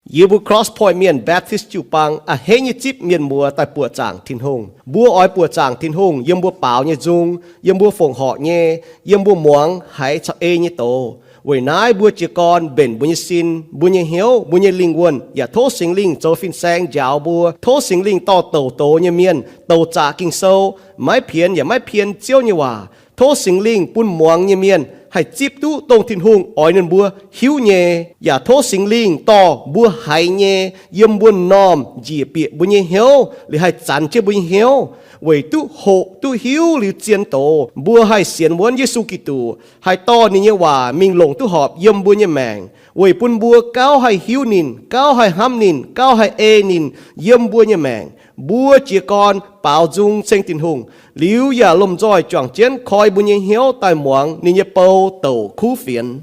Yie mbuo Cross Point Mienh Baptist jiu-baang a'hneiv nyei zipv mienh muoz daaih buoqc zaangc Tin-Hungh. Mbuo oix buoqc zaangc Tin-Hungh yiem mbuo baaux nyei nzung, yiem mbuo fongc horc nyei, yiem mbuo muangx haiz caux ei nyei doz. Weic naaiv mbuo jiez gorn mbenc mbuo nyei sin, mbuo nyei hnyouv, mbuo nyei lingh wuonh, yaac tov Singx Lingh zoux fin-saeng njaaux mbuo. Tov Singx Lingh dorh douc doz nyei mienh, douc zaqc Ging-Sou, maiv pienx yaac maiv pien Ziouv nyei waac. Tov Singx Lingh bun muangx nyei mienh haih zipv duqv dongh Tin-Hungh oix ninh mbuo hiuv nyei. Yaac tov Singx Lingh dorh mbuo haiz nyei yiem mbuo m'normh njiec bieqc mbuo nyei hnyouv, liuz haih zanx jienv mbuo nyei hnyouv, weic duqv hoqc duqv hiuv liuz zien doz, mbuo haih sienx wuonv Yesu Giduc, haih dorh ninh nyei waac mingh longc duqv horpc yiem mbuo nyei maengc, weic bun mbuo gauh haih hiuv ninh, gauh haih hnamv ninh, gauh haih ei ninh yiem mbuo nyei maengc. Mbuo jiez gorn baaux nzung ceng Tin-Hungh, liuz yaac lomh nzoih juangc jienv koi mbuo nyei hnyouv daaih muangx ninh nyei bou douc kuv fienx.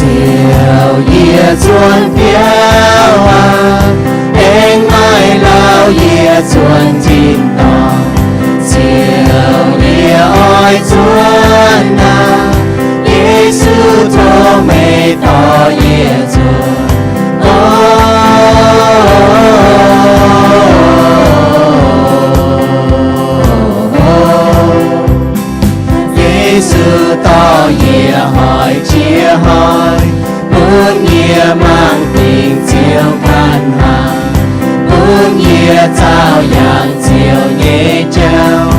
Ziouv, yie zuonx biauv aac, aengx maaih lauh yie zuonx tin-dorngh. Ziouv, yie oix zuonx naaic, Yesu tov meih dorh yie zuonx. O, Yesu dorh yie hoic jiex hoic, bun yie mangc dingc Ziouv ganh hnaangx, bun yie zaauh yangh Ziouv nyei jauv,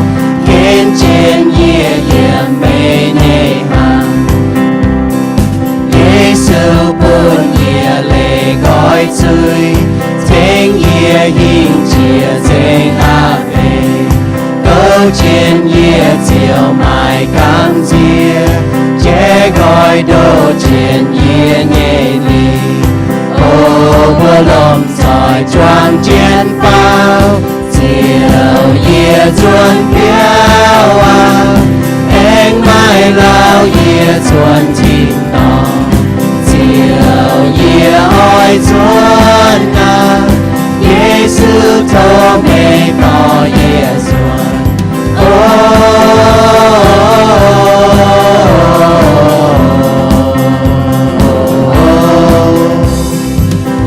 ken jienv yie yiem meih nyei hnaangx. Yesu bun yie leih nqoi zuiz, tengx yie hingh jiex nzengc aqv beic. Gouv jienv yie ziouc maaih gamh nziex, jaiv nqoi ndoh jienv yie nyei lingc. O mbuo lomh nzoih juangc jienv baaux, Ziouv, yie zuonx biauv aac, aengx maaih lauh yie zuonx tin-dorngh. Ziouv, yie oix zuonx naaic, Yesu tov meih dorh yie zuonx. O,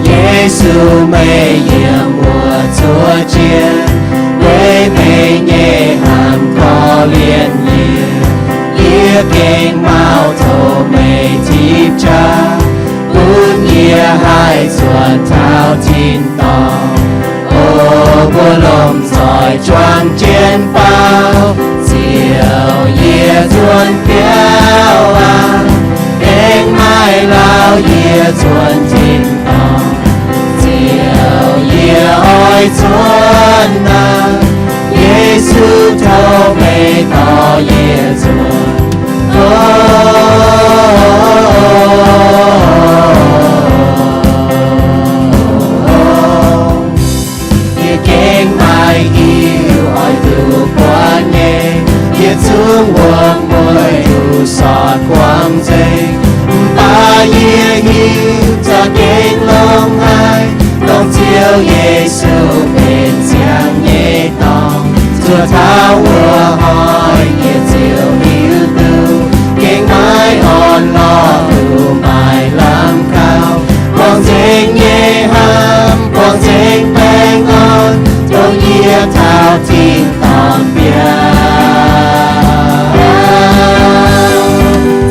Yesu, meih yiem wuov zuov jienv, weic meih nyei hnamv korv-lienh yie. Yie gengh mauh tov meih tipv qaqv, bun yie haih zuotc taux tin-dorngh. O mbuo lomh nzoih juangc jienv baaux, Ziouv, yie zuonx biauv aac, aengx maaih lauh yie zuonx tin-dorngh. Ziouv, yie oix zuonx naaic, Yesu tov meih dorh yie zuonx. O, yie gengh maaih hiuv oix duqv buatc nyei, yie zungv wuom-mueic duqv sortv guangc nzengc. Mv baac yie hiuv za'gengh longx haic, dongh Ziouv Yesu benx ziangx nyei dorngx. Zuov taux wuov hnoi yie ziouc hiuv duqv gengh maiv orn-lorqc duqv maaih lamh kaux, buangh nzengc nyei hnamv, buangx nzengc baengh orn, dongh yie taux tin-dorngh biauv.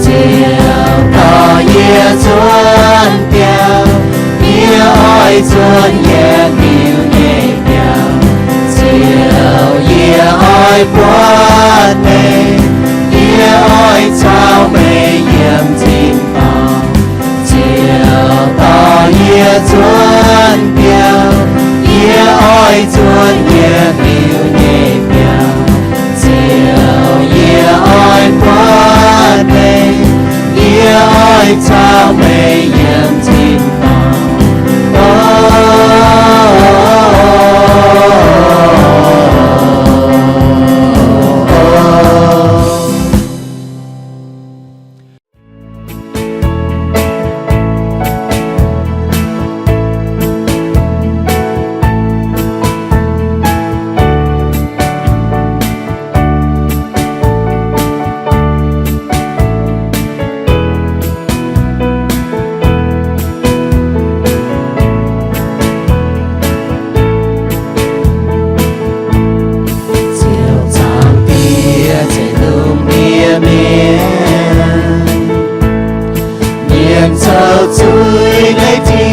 Ziouv dorh yie zuonx biauv, yie oix zuonx yietc liuz nyei biauv. Ziouv, yie oix buatc meih, yie oix caux meih yiem tin-dorngh. Ziouv dorh yie zuonx biauv, yie oix zuonx yietc liuz nyei biauv. Ziouv, yie oix buatc meih, yie oix caux meih yiem tin-dorngh. O,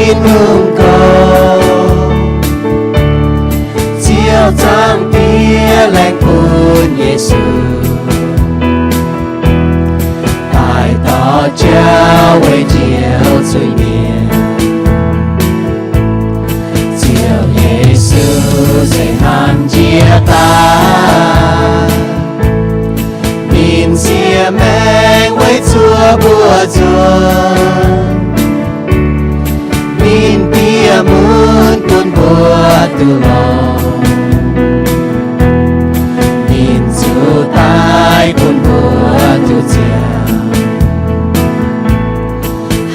Tin-Hungh gorx, Ziouv Zaangc Diex laengz bun Yesu, daaih dorh jauv weic njoux zuiz-mienh. Ziouv Yesu se hnamv jiex daaih, ninh siev maengx weic zuoqv mbuo nzuonx. Ninh bieqc mun bun mbuo duqv longx. Ninh zuqc daic bun mbuo duqv ziangh.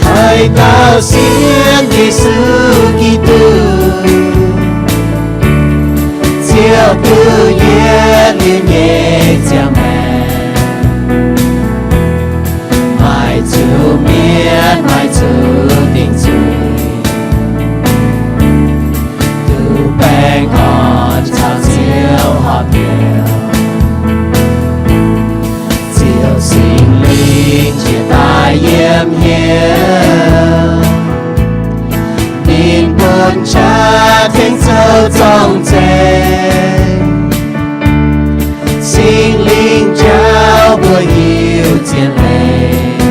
Haaix dauh sienx Yesu Giduc, ziouc duqv yietc liuz nyei ziangh maengc, maaih zuqc mietc, maaih zuqc dingc zuiz, duqv baengh orn caux Ziouv horpc mbiouh. Ziouv Singx Lingh jiex daaih yiem hnyouv, ninh bun qaqv tengx zoux zorng-zengx. Singx Lingh jauv mbuo hiuv zien leiz,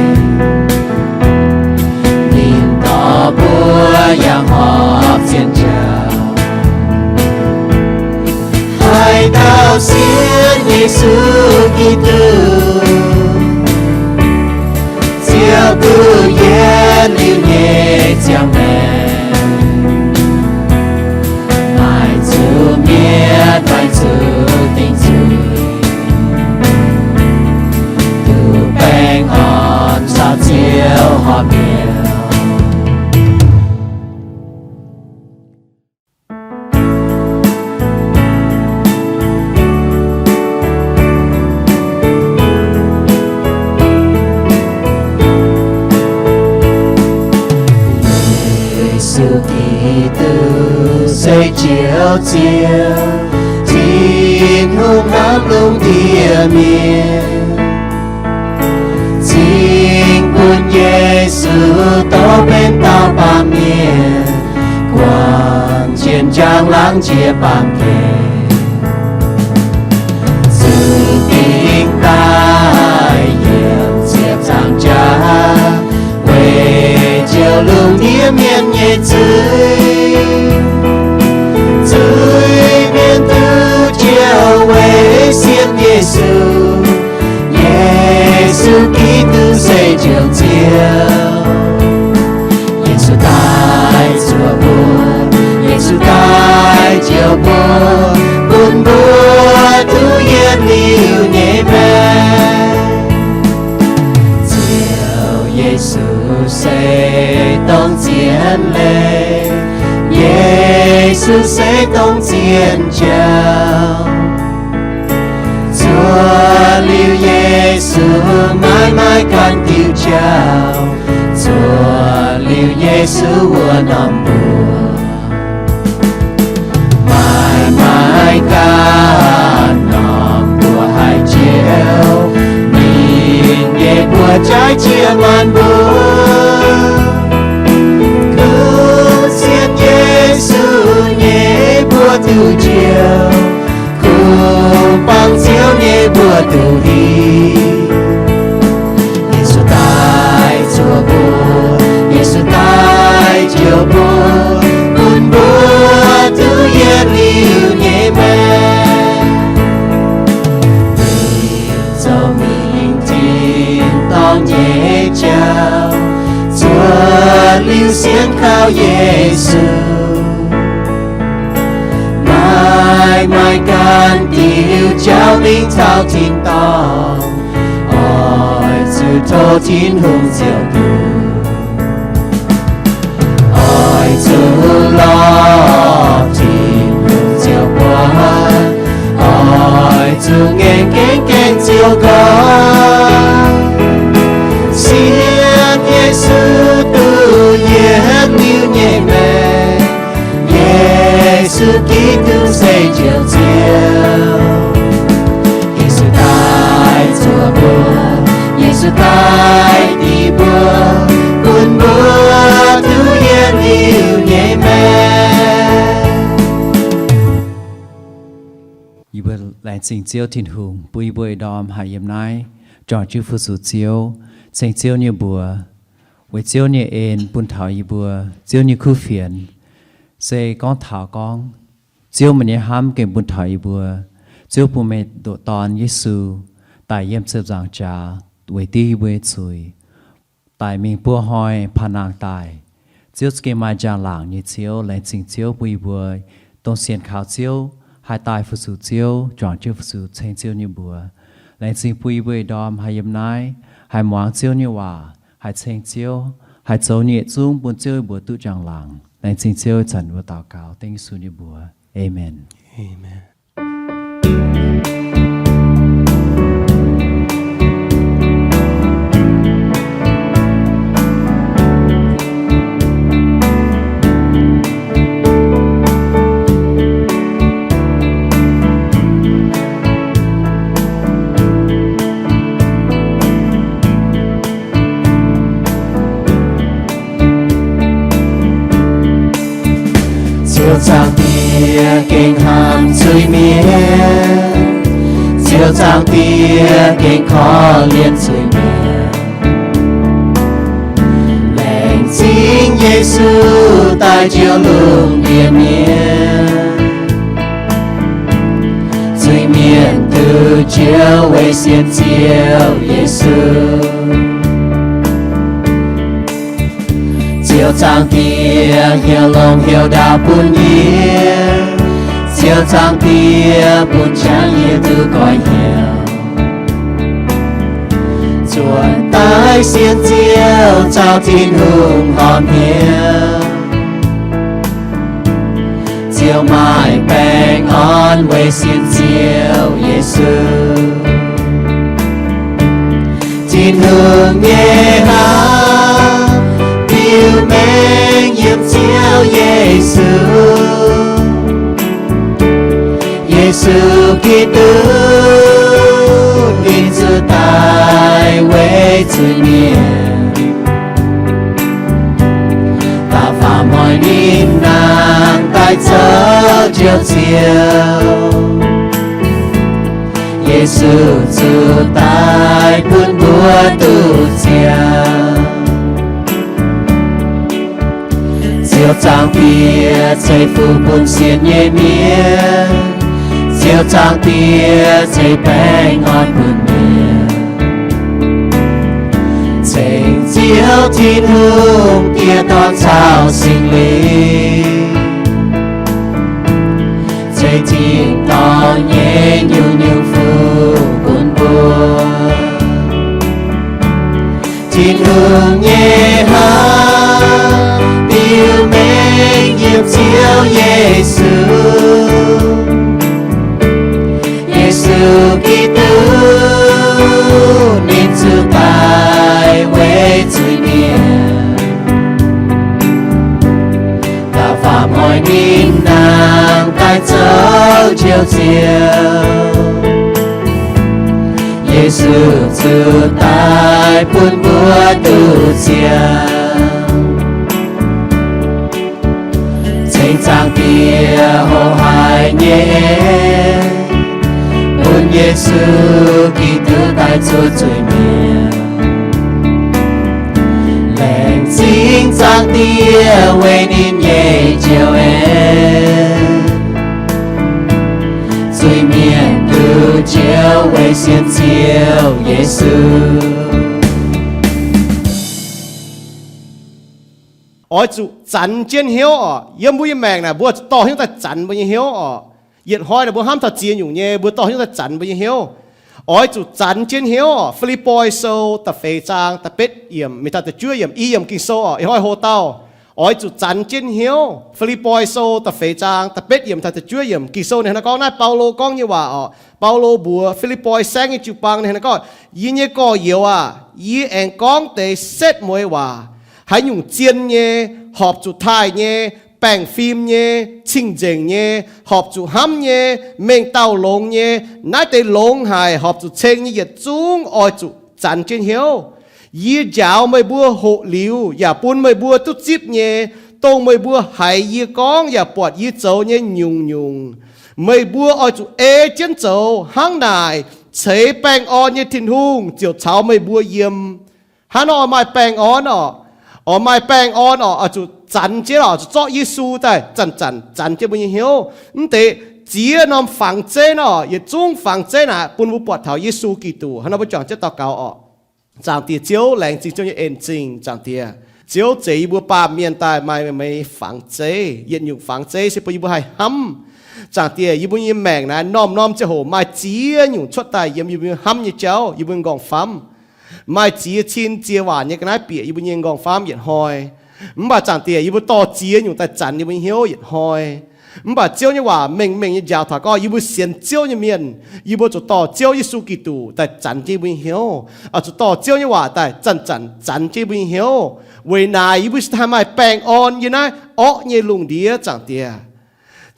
ninh dorh mbuo yangh horpc zien jauv. Haaix dauh sienx Yesu Giduc, ziouc duqv yietc liuz nyei ziangh maengc, maaih zuqc mietc, maaih zuqc dingc zuiz, duqv baengh orn caux Ziouv horpc mbiouh. Yesu Giduc se Ziouv Ziouv, Tin-Hungh hnamv lungh ndiev mienh. Cingx bun Yesu douz benx dauh baamh mienh, guangc jiex njang laangz jiex baamh gen, zuqc dingc daaih yiem ziepc nzaangc jaax, weic njoux lungh ndiev mienh nyei zuiz. Zuiz-mienh duqv njoux weic sienx Yesu. Yesu Giduc se Njoux Ziouv. Yesu daaih zuoqc mbuo, Yesu daaih njoux mbuo, bun mbuo duqv yietc liuz nyei maengc. Ziouv Yesu se dongh zien leiz, Yesu se dongh zien jauv. Zuoqc liuz Yesu, maaih maaih ganh diuh jauv. Zuoqc liuz Yesu wuov norm mbuox, maaih maaih ganh norm mbuox haiz Ziouv. Ninh nyei mbuox jaaix jiex maanc mbuo. Kuv sienx Yesu nyei mbuo duqv njoux, kuv bangc Ziouv nyei mbuo duqv hiuv. Yesu daaih zuoqc mbuo, Yesu daaih njoux mbuo, bun mbuo duqv yietc liuz nyei maengc. Zoux mingh tin-dorngh nyei jauv, zuoqc liuz sienx kaux Yesu. Maaih maaih ganh diuh jauv mingh taux tin-dorngh, oix zuqc tov Tin-Hungh ziouc bun. Oix zuqc lorz Tin-Hungh ziouc buatc, oix zuqc ngaengc gaengv gaengh ziouc nqoi. Sienx Yesu duqv yietc liuz nyei maengc. Yesu Giduc se Njoux Ziouv. Yesu daaih zuoqc mbuo, Yesu daaih dingc mbuo, bun mbuo duqv yietc liuz Yie mbuo laengz zingh Ziouv Tin-Hungh bun yie mbuo ih ndorm haih yiem naaiv juangc jienv fu-sux Ziouv, ceng Ziouv nyei mbuox, weic Ziouv nyei en bun taux yie mbuo, Ziouv nyei kuv fienx. Se gorngv taux gorngv Ziouv meih nyei hnamv gengh bun taux yie mbuo. Ziouv bun meih ndoqc Dorn Yesu daic yiem ziepc nzaangc jaax weic div yie mbuo nyei zuiz, daic mingh buo hnoi paav nangh daic. Ziouv za'gengh maaih njang-laangc nyei Ziouv. Laengz zingh Ziouv bun yie mbuo dongh sienx kaux Ziouv, haih daaih fu-sux Ziouv, juangc jienv fu-sux ceng Ziouv nyei mbuox. Laengz zingh bun yie mbuo ih ndorm haih yiem naaiv, haih muangx Ziouv nyei waac, haih ceng Ziouv, haih zoux nyei yietc zungv bun Ziouv yie mbuo duqv njang-laangc. Laengz zingh Ziouv. Ih zanc mbuo daux gaux dengv Yesu nyei mbuox. Aamen. Ziouv Zaangc Diex gengh hnamv zuiz-mienh, Ziouv Zaangc Diex gengh korv-lienh zuiz-mienh. Laengz zingh Yesu daaih njoux lungh ndiev mienh. Zuiz-mienh duqv njoux weic sienx Ziouv Yesu. Ziouv Zaangc Diex heuc longx heuc ndaauv bun yie, Ziouv Zaangc Diex bun qangx yie duqv goiv hnyouv. Zuotc daaih sienx Ziouv caux Tin-Hungh horpc hnyouv. Ziouv maaih baengh orn weic sienx Ziouv Yesu. Tin-Hungh nyei hnamv biux mengh yiem Ziouv Yesu. Yesu Giduc ninh zuqc daic weic zuiz-mienh. Da'faam hnoi ninh nangh daaih zoux Njoux Ziouv. Yesu zuqc daic bun mbuo duqv ziangh. Ziouv Zaangc Diex ceix fuqv bun sienx nyei mienh. Ziouv Zaangc Diex ceix baengh orn bun mienh. Ceng Ziouv Tin-Hungh, Diex, Dorn caux Singx Lingh, ceix tin dorngh nyei nyungc-nyungc fuqv bun mbuo. Tin-Hungh nyei hnamv biux mengh yiem Ziouv Yesu. Yesu Giduc ninh zuqc daic weic zuiz-mienh. Da'faam hnoi ninh nangh daaih zoux Njoux Ziouv. Yesu zuqc daic bun mbuo duqv ziangh. Ceng Zaangc Diex hoqc haic nyei en, bun Yesu Giduc daaih zuov zuiz-mienh. Laengz zingh Zaangc Diex weic ninh nyei njoux en. Zuiz-mienh duqv njoux weic sienx Ziouv Yesu. Oix zuqc zanx jienv hnyouv oc. Yiem mbuo nyei maengc naaic, mbuo zuqc dorh hnyouv daaih zanx mbuo nyei hnyouv oc. Yietc hnoi naaic mbuo hnamv taux ziex nyungc nyei, mbuo dorh hnyouv daaih zanx mbuo nyei hnyouv. Oix zuqc zanx jienv hnyouv oc. Fi^lipv^poi Sou da'feix zaang da'betv yiemc mingh taux da'juov yiemc, i yiemc Ging-Sou oc. Ih hnoi hoc dauh oix zuqc zanx jienv hnyouv. Fi^lipv^poi Sou da'feix zaang da'betv yiemc taux da'juov yiemc Ging-Sou ninh hnangv naaiv gorngv, naaiv Baulo gorngv nyei waac oc. Baulo mbuox Fi^lipv^poi Saengv nyei jiu-baang ninh hnangv naaiv gorngv, Yie nyei gorx-youz aah! Yie aengx gorngv deix setv mueiz waac, haaix nyungc zien nyei, horpc zuqc taaih nyei, baengh fim nyei, cing-nzengc nyei, horpc zuqc hnamv nyei, mengh dauh longx nyei, naaiv deix longx haic horpc zuqc ceng nyei yietc zungv oix zuqc zanx jienv hnyouv. Yie njaaux meih mbuo hoqc liuz yaac bun meih mbuo duqv zipv nyei, dongh meih mbuo haiz yie gorngv yaac buatc yie zoux nyei nyungc-nyungc. Meih mbuo oix zuqc ei jienv zoux. Hnangv naaic, ceix baengh orn nyei Tin-Hungh ziouc caux meih mbuo yiem. Hnangv nor oix maaih baengh orn orqc. Oix maaih baengh orn orqc, oix zuqc zanx jienv orqc, zuqc zorqv Yesu daaih zanc-zanc zanx jienv mbuo nyei hnyouv. Mv deix ziex norm fangx zeiv nor, yietc zungv fangx zeiv naaic bun mbuo buatc taux Yesu Giduc. Hnangv nor mbuo juangc jienv daux gaux orqc. Zaangc Diex Ziouv, laengz zingh Ziouv nyei en-zingh. Zaangc Diex, Ziouv zeix yie mbuo baamh mienh daaih maaih meih fangx zeiv. Yietc nyungc fangx zeiv se bun yie mbuo haih hnamv. Zaangc Diex, yie mbuo nyei maengc naaiv norm-norm ziangh hoc maaih ziex nyungc cuotv daaih yiem yie mbuo hnamv nyei jauv, yie mbuo nyei nqorngv-famv. Maaih ziex cin ziex waanc nyei ga'naaiv bieqc yie mbuo nyei nqorngv-famv yietc hnoi. Mv baac Zaangc Diex, yie mbuo dorh ziex nyungc daaih zanx yie mbuo nyei hnyouv yietc hnoi. Mv baac Ziouv nyei waac mengh mengh nyei njaaux taux gorngv yie mbuo sienx Ziouv nyei mienh, yie mbuo zuqc dorh Ziouv Yesu Giduc daaih zanx jienv yie mbuo nyei hnyouv, oix zuqc dorh Ziouv nyei waac daaih zanc-zanc zanx jienv yie mbuo nyei hnyouv. Weic naaic yie mbuo cingx daaih haih maaih baengh orn yiem naaiv orqv nyei lungh ndiev, Zaangc Diex.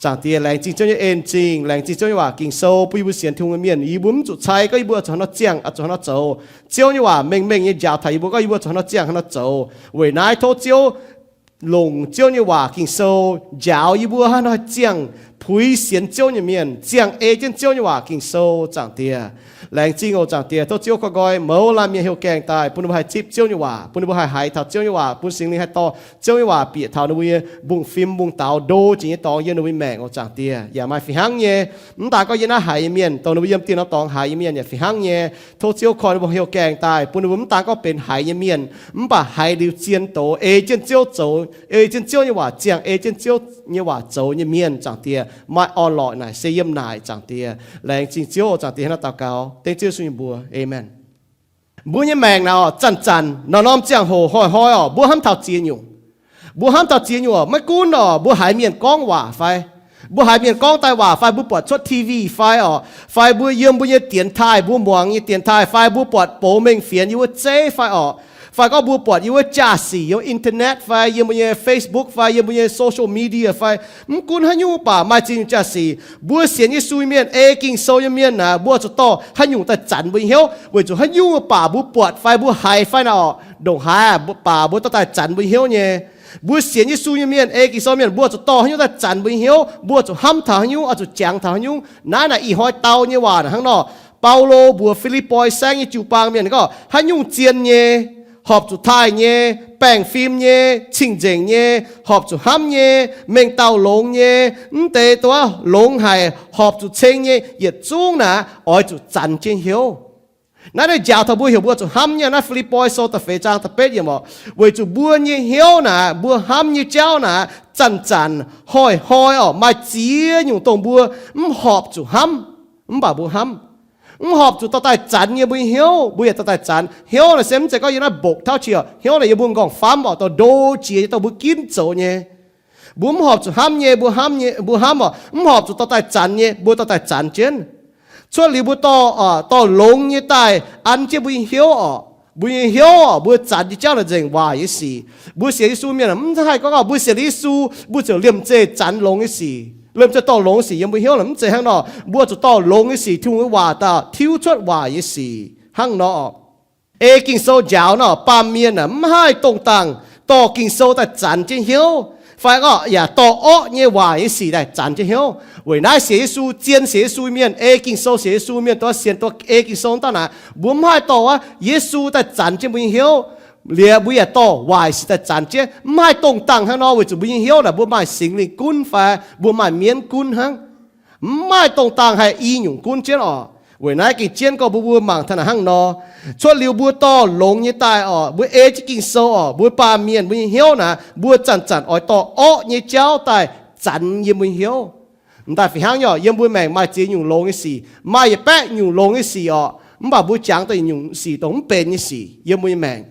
Zaangc Diex, laengz zingh Ziouv nyei en-zingh, laengz zingh Ziouv nyei waac Ging-Sou bun yie mbuo sienx Tin-Hungh nyei mienh. Yie mbuo mv zuqc cai gorngv yie mbuo zuqc haaix nor ziangh, zuqc haaix nor zoux. Ziouv nyei waac mengh mengh nyei njaaux taux yie mbuo gorngv yie mbuo zuqc haaix nor ziangh, haaix nor zoux. Weic naaiv tov Ziouv longc Ziouv nyei waac Ging-Sou njaaux yie mbuo haaix nor ziangh puix sienx Ziouv nyei mienh, ziangh ei jienv Ziouv nyei waac Ging-Sou, Zaangc Diex. Laengz zingh oc, Zaangc Diex. Tov Ziouv koiv nqoi mouz laanh mienh heuc gaengh daaih bun ninh mbuo haih zipv Ziouv nyei waac, bun ninh mbuo haih haiz taux Ziouv nyei waac, bun Singx Lingh haih dorh Ziouv nyei waac bieqc taux ninh mbuo nyei mbungv-fim mbungv-daaux, ndo jiex nyei dorngx yiem ninh mbuo nyei maengc oc, Zaangc Diex. Yaac maaih fih hnangv nyei, mv daan gorngv yiem naaiv haiz nyei mienh, dongh ninh mbuo yiem dieh norm dorngx haiz nyei mienh yaac fih hnangv nyei. Tov Ziouv koi ninh mbuo heuc gaengh daaih bun ninh mbuo mv daan gorngv benx haiz nyei mienh, mv baac haiz liuz zien doz, ei jienv Ziouv zoux, ei jienv Ziouv nyei waac ziangh, ei jienv Ziouv nyei waac zoux nyei mienh, Zaangc Diex. Maaih orn-lorqc naaic se yiem naaic, Zaangc Diex. Laengz zingh Ziouv oc, Zaangc Diex. Hnangv naaiv daux gaux dengv Ziouv Yesu nyei mbuox, aamen. Mbuo nyei maengc naaic zanc-zanc, norm-norm ziangh hoc, hnoi-hnoi orqc, mbuo hnamv taux ziex nyungc. Mbuo hnamv taux ziex nyungc orqc, maiv gunv orqc mbuo haiz mienh gorngv waac fai, mbuo haiz mienh gorngv daaih waac fai, mbuo buatc cuotv T V fai orqc, fai mbuo yiem mbuo nyei dienx taaih, mbuo muangx nyei dienx taaih fai, mbuo buatc bouh mengh fienx yiem wuov zeiv fai orqc, fai gorngv mbuo buatc yiem wuov jaa-sic, yiem internet fai, yiem mbuo nyei Facebook fai, yiem mbuo nyei social media fai, mv gunv haaix nyungc baac maaih ziex nyungc jaa-sic. Mbuo sienx Yesu nyei mienh, ei Ging-Sou nyei mienh naaic, mbuo zuqc dorh haaix nyungc daaih zanc mbuo nyei hnyouv, weic zuqc haaix nyungc baac mbuo buatc fai mbuo haiz fai naaic orqc, ndongc haaix baac mbuo dorh daaih zanc mbuo nyei hnyouv nyei. Mbuo sienx Yesu nyei mienh, ei Ging-Sou mienh, mbuo zuqc dorh haaix nyungc daaih zanc mbuo nyei hnyouv, mbuo zuqc hnamv taux haaix nyungc, oix zuqc jangx taux haaix nyungc. Naaiv naaic ih hnoi dau nyei waac naaic hnangv nor. Baulo mbuox Fi^lipv^poi Saengv nyei jiu-baang mienh gorngv, haaix nyungc zien nyei, horpc zuqc taaih nyei, baengh fim nyei, cing-nzengc nyei, horpc zuqc hnamv nyei, mengh dauh longx nyei, mv deix dongh wuov longx haic horpc zuqc ceng nyei, yietc zungv naaic oix zuqc zanc jienv hnyouv. Naaiv naaiv njaaux taux mbuo heuc mbuo zuqc hnamv nyei. Naaiv Fi^lipv^poi Sou da'feix zaang da'betv yiemc orqc, weic zuqc mbuo nyei hnyouv naaic, mbuo hnamv nyei jauv naaic, zanc-zanc, hnoi-hnoi orqc, maaih ziex nyungc dongh mbuo mv horpc zuqc hnamv, mv baac mbuo hnamv. Mv horpc zuqc dorh daaih zanc nyei mbuo nyei hnyouv, mbuo yaac dorh daaih zanc. Hnyouv naaic se mv zeiz gorngv yiem naaiv mbokc tauv qiex, hnyouv naaic yiem mbuo nqorngv-famv orqc, dorh ndo jiex nyei, dongh mbuo ginv zoux nyei. Mbuo mv horpc zuqc hnamv nyei, mbuo hnamv nyei, mbuo hnamv orqc, mv horpc zuqc dorh daaih zanc nyei, mbuo dorh daaih zanc jienv. Cuotv liuz mbuo dorh, dorh longx nyei daaih an jienv mbuo nyei hnyouv orqc, mbuo nyei hnyouv orqc, mbuo zanc nyei jauv naaic nzengc waaic nyei sic. Mbuo sienx Yesu mienh mv haih gorngv orqc, mbuo sienx Yesu, mbuo ziouc liemh zeih zanc longx nyei sic, liemh zeih dorh longx nyei sic yiem mbuo hnyouv naaic, mv zeiz hnangv nor. Mbuo zuqc dorh longx nyei sic, Tin-Hungh nyei waac daaih tiuv cuotv waaic nyei sic hnangv nor. Ei Ging-Sou njaaux nor, baamh mienh aah, mv haih dongh dangh dorh Ging-Sou daaih zanc jienv hnyouv, fai gorngv yaac dorh orqv nyei waaic nyei sic daaih zanc jienv hnyouv. Weic naaiv sienx Yesu, zien sienx Yesu mienh, ei Ging-Sou sienx Yesu mienh, dongh sienx dongh ei Ging-Sou daaih naaic, mbuo mv haih dorh wuov Yesu daaih zanc jienv mbuo nyei hnyouv, liuz mbuo yaac dorh waaic sic daaih zanc jienv. Mv haih dongh dangh hnangv nor, weic zuqc mbuo nyei hnyouv naaic mbuo maaih Singx Lingh gunv fai mbuo maaih mienv gunv hnangv. Mv maaih dongh dangh haih i nyungc gunv jienv orqc. Weic naaiv gengh jienv gorngv mbuo mbuo mangc taux naaic hnangv nor. Cuotv liuz mbuo dorh longx nyei daaih orqc, mbuo ei jienv Ging-Sou orqc, mbuo baamh mienh mbuo nyei hnyouv naaic, mbuo zanc-zanc oix dorh orqv nyei jauv daaih zanc yiem mbuo nyei hnyouv. M'daaih fih hnangv nyei orqc, yiem mbuo maengc maaih ziex nyungc longx nyei sic, maaih yietc baeqv nyungc longx nyei sic orqc, mv baac mbuo jangx daaih yietc nyungc sic dongh mv benx nyei sic yiem mbuo nyei maengc.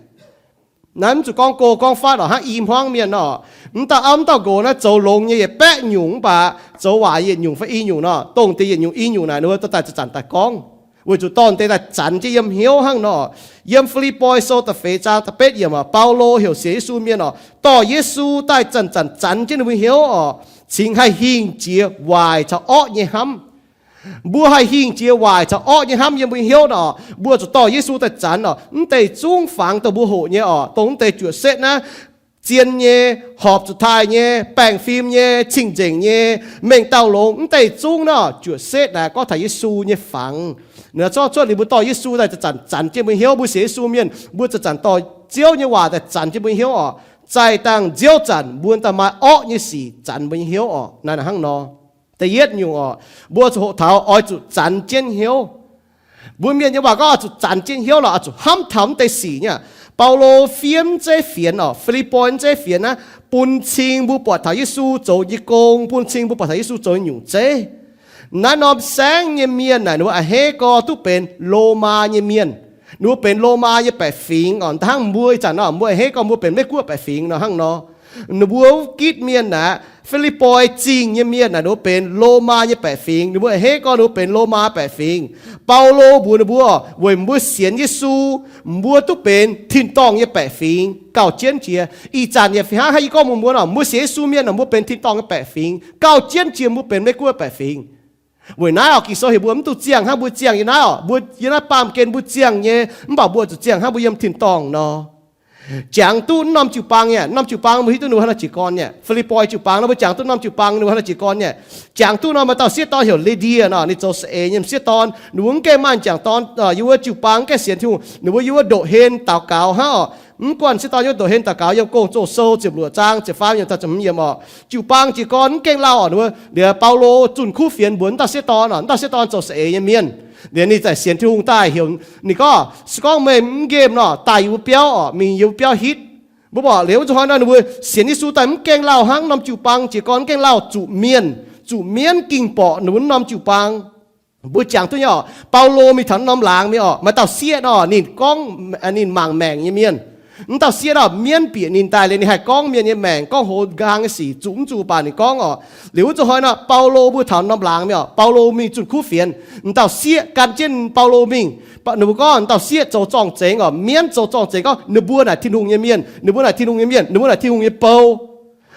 Naaiv mv zuqc gorngv go gorngv fatv orqc, hnangv i hmuangv mienh nor. Mv dauh auv mv dauh nqox naaiv zoux longx nyei yietc baeqv nyungc, mv baac zoux waaic yietc nyungc fai i nyungc nor, dongh deix yietc nyungc i nyungc naaic ninh mbuo dorh daaih zanc-zanc daaih gorngv, weic zuqc dorh deix daaih zanc jienv yiem hnyouv hnangv nor. Yiem Fi^lipv^poi Sou da'feix zaang da'betv yiemc orqc, Baulo heuc sienx Yesu mienh orqc, dorh Yesu daaih zanc-zanc zanc jienv ninh mbuo hnyouv orqc, cingx haih hingh jiex waaic caux orqv nyei hnamv. Mbuo haih hingh jiex waaic caux orqv nyei hnamv yiem mbuo hnyouv nor, mbuo zuqc dorh Yesu daaih zanc orqc. Mv deix zungv fangx dongh mbuo hoqc nyei orqc, dongh mv deix juoqc setv naaiv, zien nyei, horpc zuqc taaih nyei, baengh fim nyei, cing-nzengc nyei, mengh dauh longx, mv deix zungv nor, juoqc setv naaic gorngv taux Yesu nyei fangx. Naaiv zorqv cuotv liuz mbuo dorh Yesu daaih zanc-zanc zanc jienv mbuo hnyouv. Mbuo sienx Yesu mienh, mbuo zanc-zanc dorh Ziouv nyei waac daaih zanc jienv mbuo hnyouv oc. Zaih dangh nziouv zanc mbuo daaih maaih orqv nyei sic zanc mbuo nyei hnyouv oc. Naaiv hnangv nor. Da'yietv nyungc oc, mbuo zuqc hoqc taux oix zuqc zanc jienv hnyouv. Mbuo mienh nyei waac gorngv oix zuqc zanc jienv hnyouv lorqc, oix zuqc hnamv taux mv deix sic nyei. Baulo fiev mv zeiz fienx oc, Fi^lipv^poi mv zeiz fienx naaiv, bun cing mbuo buatc taux Yesu zoux nyei gong, bun cing mbuo buatc taux Yesu zoux nyei nyungc zeiv. Naaiv norm saengv nyei mienh naaic, ninh mbuo a'hneiv gorx duqv benx Lomaa nyei mienh. Ninh mbuo benx Lomaa nyei baeqc fingx oc. Da'hnangv mbuo ih zanc nor, mbuo a'hneiv gorx mbuo benx Meiv-Guoqv baeqc fingx nor hnangv nor. Ninh mbuo gitv mienh naaic, Fi^lipv^poi Zingh nyei mienh naaic, ninh mbuo benx Lomaa nyei baeqc fingx. Ninh mbuo a'hneiv gorx ninh mbuo benx Lomaa baeqc fingx. Baulo mbuox ninh mbuo, weic mbuo sienx Yesu, mbuo duqv benx tin-dorngh nyei baeqc fingx gauh jienv jiex. Ih zanc yaac fih hnangv, yie gorngv mbuox mbuo nor, mbuo sienx Yesu mienh nor, mbuo benx tin-dorngh nyei baeqc fingx gauh jienv jiex mbuo benx Meiv-Guoqv baeqc fingx. Weic naaiv oc, Ging-Sou heuc mbuo mv dungx ziangh hnangv mbuo ziangh nyei naaiv oc. Mbuo yiem naaiv baamh gen mbuo ziangh nyei, mv baac mbuo zuqc ziangh hnangv mbuo yiem tin-dorngh nor. Jangx duqv norm jiu-baang nyei, norm jiu-baang mbuo hiuv duqv ninh mbuo hnangv naaiv jiez gorn nyei. Fi^lipv^poi jiu-baang nor, mbuo jangx duqv norm jiu-baang ninh mbuo hnangv naaiv jiez gorn nyei. Jangx duqv nor, maaih dauh sieqv dorn heuc Li^ndie nor, ninh zoux saeng-eix nyei sieqv dorn. Ninh mbuo mv gaengh maaih jangx dorn, yiem wuov jiu-baang mv gaengh sienx Tin-Hungh, ninh mbuo yiem wuov ndoqc hlen daux gaux hnangv oc. Mv guanh sieqv dorn yiem wuov ndoqc hlen daux gaux, yiem Gong-Zoh sou ziepc luoqc zaang ziepc faam yiem taux ziepc hmz yiem oc. Jiu-baang jiez gorn mv gaengh lauh oc. Ninh mbuo, liuz Baulo zunh kuv fienx mbuox wuov dauh sieqv dorn oc, wuov dauh sieqv dorn zoux saeng-eix nyei mienh. Liuz ninh zaih sienx Tin-Hungh daaih heuc, ninh gorngv, se gorngv meih mv nqemh nor, daaih yie mbuo biauv oc, mingh yie mbuo biauv hitv. Mbuo buatc liuz wuov zuqc hnoi nor, ninh mbuo sienx Yesu daaih mv gaengh lauh hnangv, norm jiu-baang jiez gorn mv gaengh lauh, zuqc mienh, zuqc mienv ging borqc ninh mbuo norm jiu-baang. Mbuo jangx duqv nyei oc, Baulo mingh taux norm laangz mingh oc, maaih dauh sieqv nor, ninh gorngv, ninh mangc maengc nyei mienh. Wuov dauh sieqv nor, mienv bieqc ninh daaih liuz ninh haih gorngv mienh nyei maengc, gorngv hoz nqaang nyei sic, zuqc mv zuqc baac ninh gorngv oc. Liuz wuov zuqc hnoi nor, Baulo mbuo taux norm laangz mingh oc, Baulo mingh zunh kuv fienx, wuov dauh sieqv gan jienv Baulo mingh. Ninh mbuo gorngv wuov dauh sieqv zoux zorng-zengx oc, mienv zoux zorng-zengx gorngv ninh mbuo naaic Tin-Hungh nyei mienh, ninh mbuo naaic Tin-Hungh nyei mienh, ninh mbuo naaic Tin-Hungh nyei bou.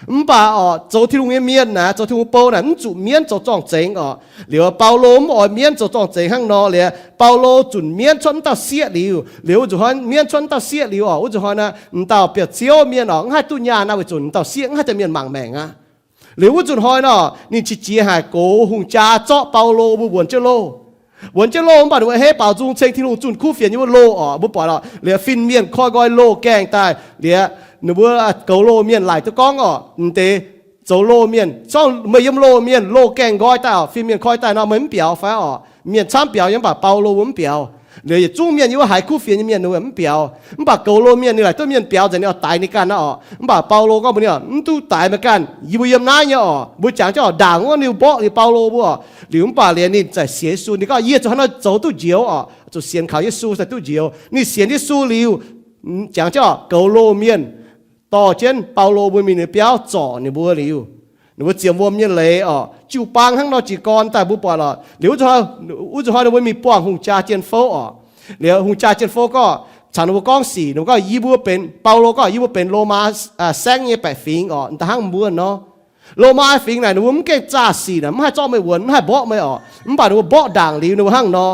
Mv baac oc, zoux Tin-Hungh nyei mienh naaic, zoux Tin-Hungh bou naaic, mv zuqc mienv zoux zorng-zengx oc. Liuz Baulo mv oix mienv zoux zorng-zengx hnangv nor liuz, Baulo zunc mienv cuotv wuov dauh sieqv liuz, liuz wuov zuqc hnoi mienv cuotv wuov dauh sieqv liuz oc, wuov zuqc hnoi naaic, m'dauh biauv-ziouv mienh oc, mv haih duqv nyaanh naaic, weic zuqc m'dauh sieqv mv haih daaih mienh mangc maengc aqv. Liuz wuov zuqc hnoi nor, ninh qiex jiez haic gox hungh jaa zorqv Baulo mbuo wuonx jienv loh. Wuonx jienv loh mv baac ninh mbuo a'hneiv baaux nzung ceng Tin-Hungh, zunh kuv fienx nyei wuov loh oc. Mbuo buatc oc, liuz fin-mienh koi nqoi loh gaengh daaih liuz, ninh mbuo goux loh mienh laaic duqv gorngv oc, m'deix zoux loh mienh, zorngv meih yiem loh mienh, loh gaengh nqoi daaih oc, fin-mienh koi daaih nor meih mv biaux fai oc? Mienh camv biaux nyei mv baac Baulo mbuo mv biaux. Liuz yietc zungv mienh yiem wuov haiz kuv fienx nyei mienh ninh mbuo mv biaux. Mv baac goux loh mienh ninh laaic duqv mienh biaux nzengc, ninh oix daix ninh ganh aqv oc. Mv baac Baulo gorngv mbuox ninh oc, mv duqv daix meih ganh, yie mbuo yiem naaiv nyei oc. Mbuo jangx jienv oc, ndaangc wuov ninh mborqv liuz Baulo mbuo oc. Liuz mv baac liuz ninh zaih sienx Yesu, ninh gorngv, yie zuqc hnangv naaiv zoux duqv njoux oc, zuqc sienx kaux Yesu daaih duqv njoux. Ninh sienx Yesu liuz, jangx jienv oc, goux loh mienh dorh jienv Baulo mbuo mingh ninh biauv zorc ninh mbuo liuz, ninh mbuo ziemx wuom nyei leiz oc, jiu-baang hnangv nor jiez gorn daaih mbuo buatc oc. Liuz wuov zuqc hnoi ninh mbuo mingh buangh hungh jaa jien-fouv oc. Liuz hungh jaa jien-fouv gorngv, caux ninh mbuo gorngv sic, ninh mbuo gorngv, yie mbuo benx, Baulo gorngv, yie mbuo benx Lomaa saengv nyei baeqc fingx oc, da'hnangv mbuo nor. Lomaa fingx naaic ninh mbuo mv gaengh zaah sic naaic, mv haih zorqv meih wuonx, mv haih mborqv meih oc. Mv baac ninh mbuo mborqv ndaangc liuz ninh mbuo hnangv nor.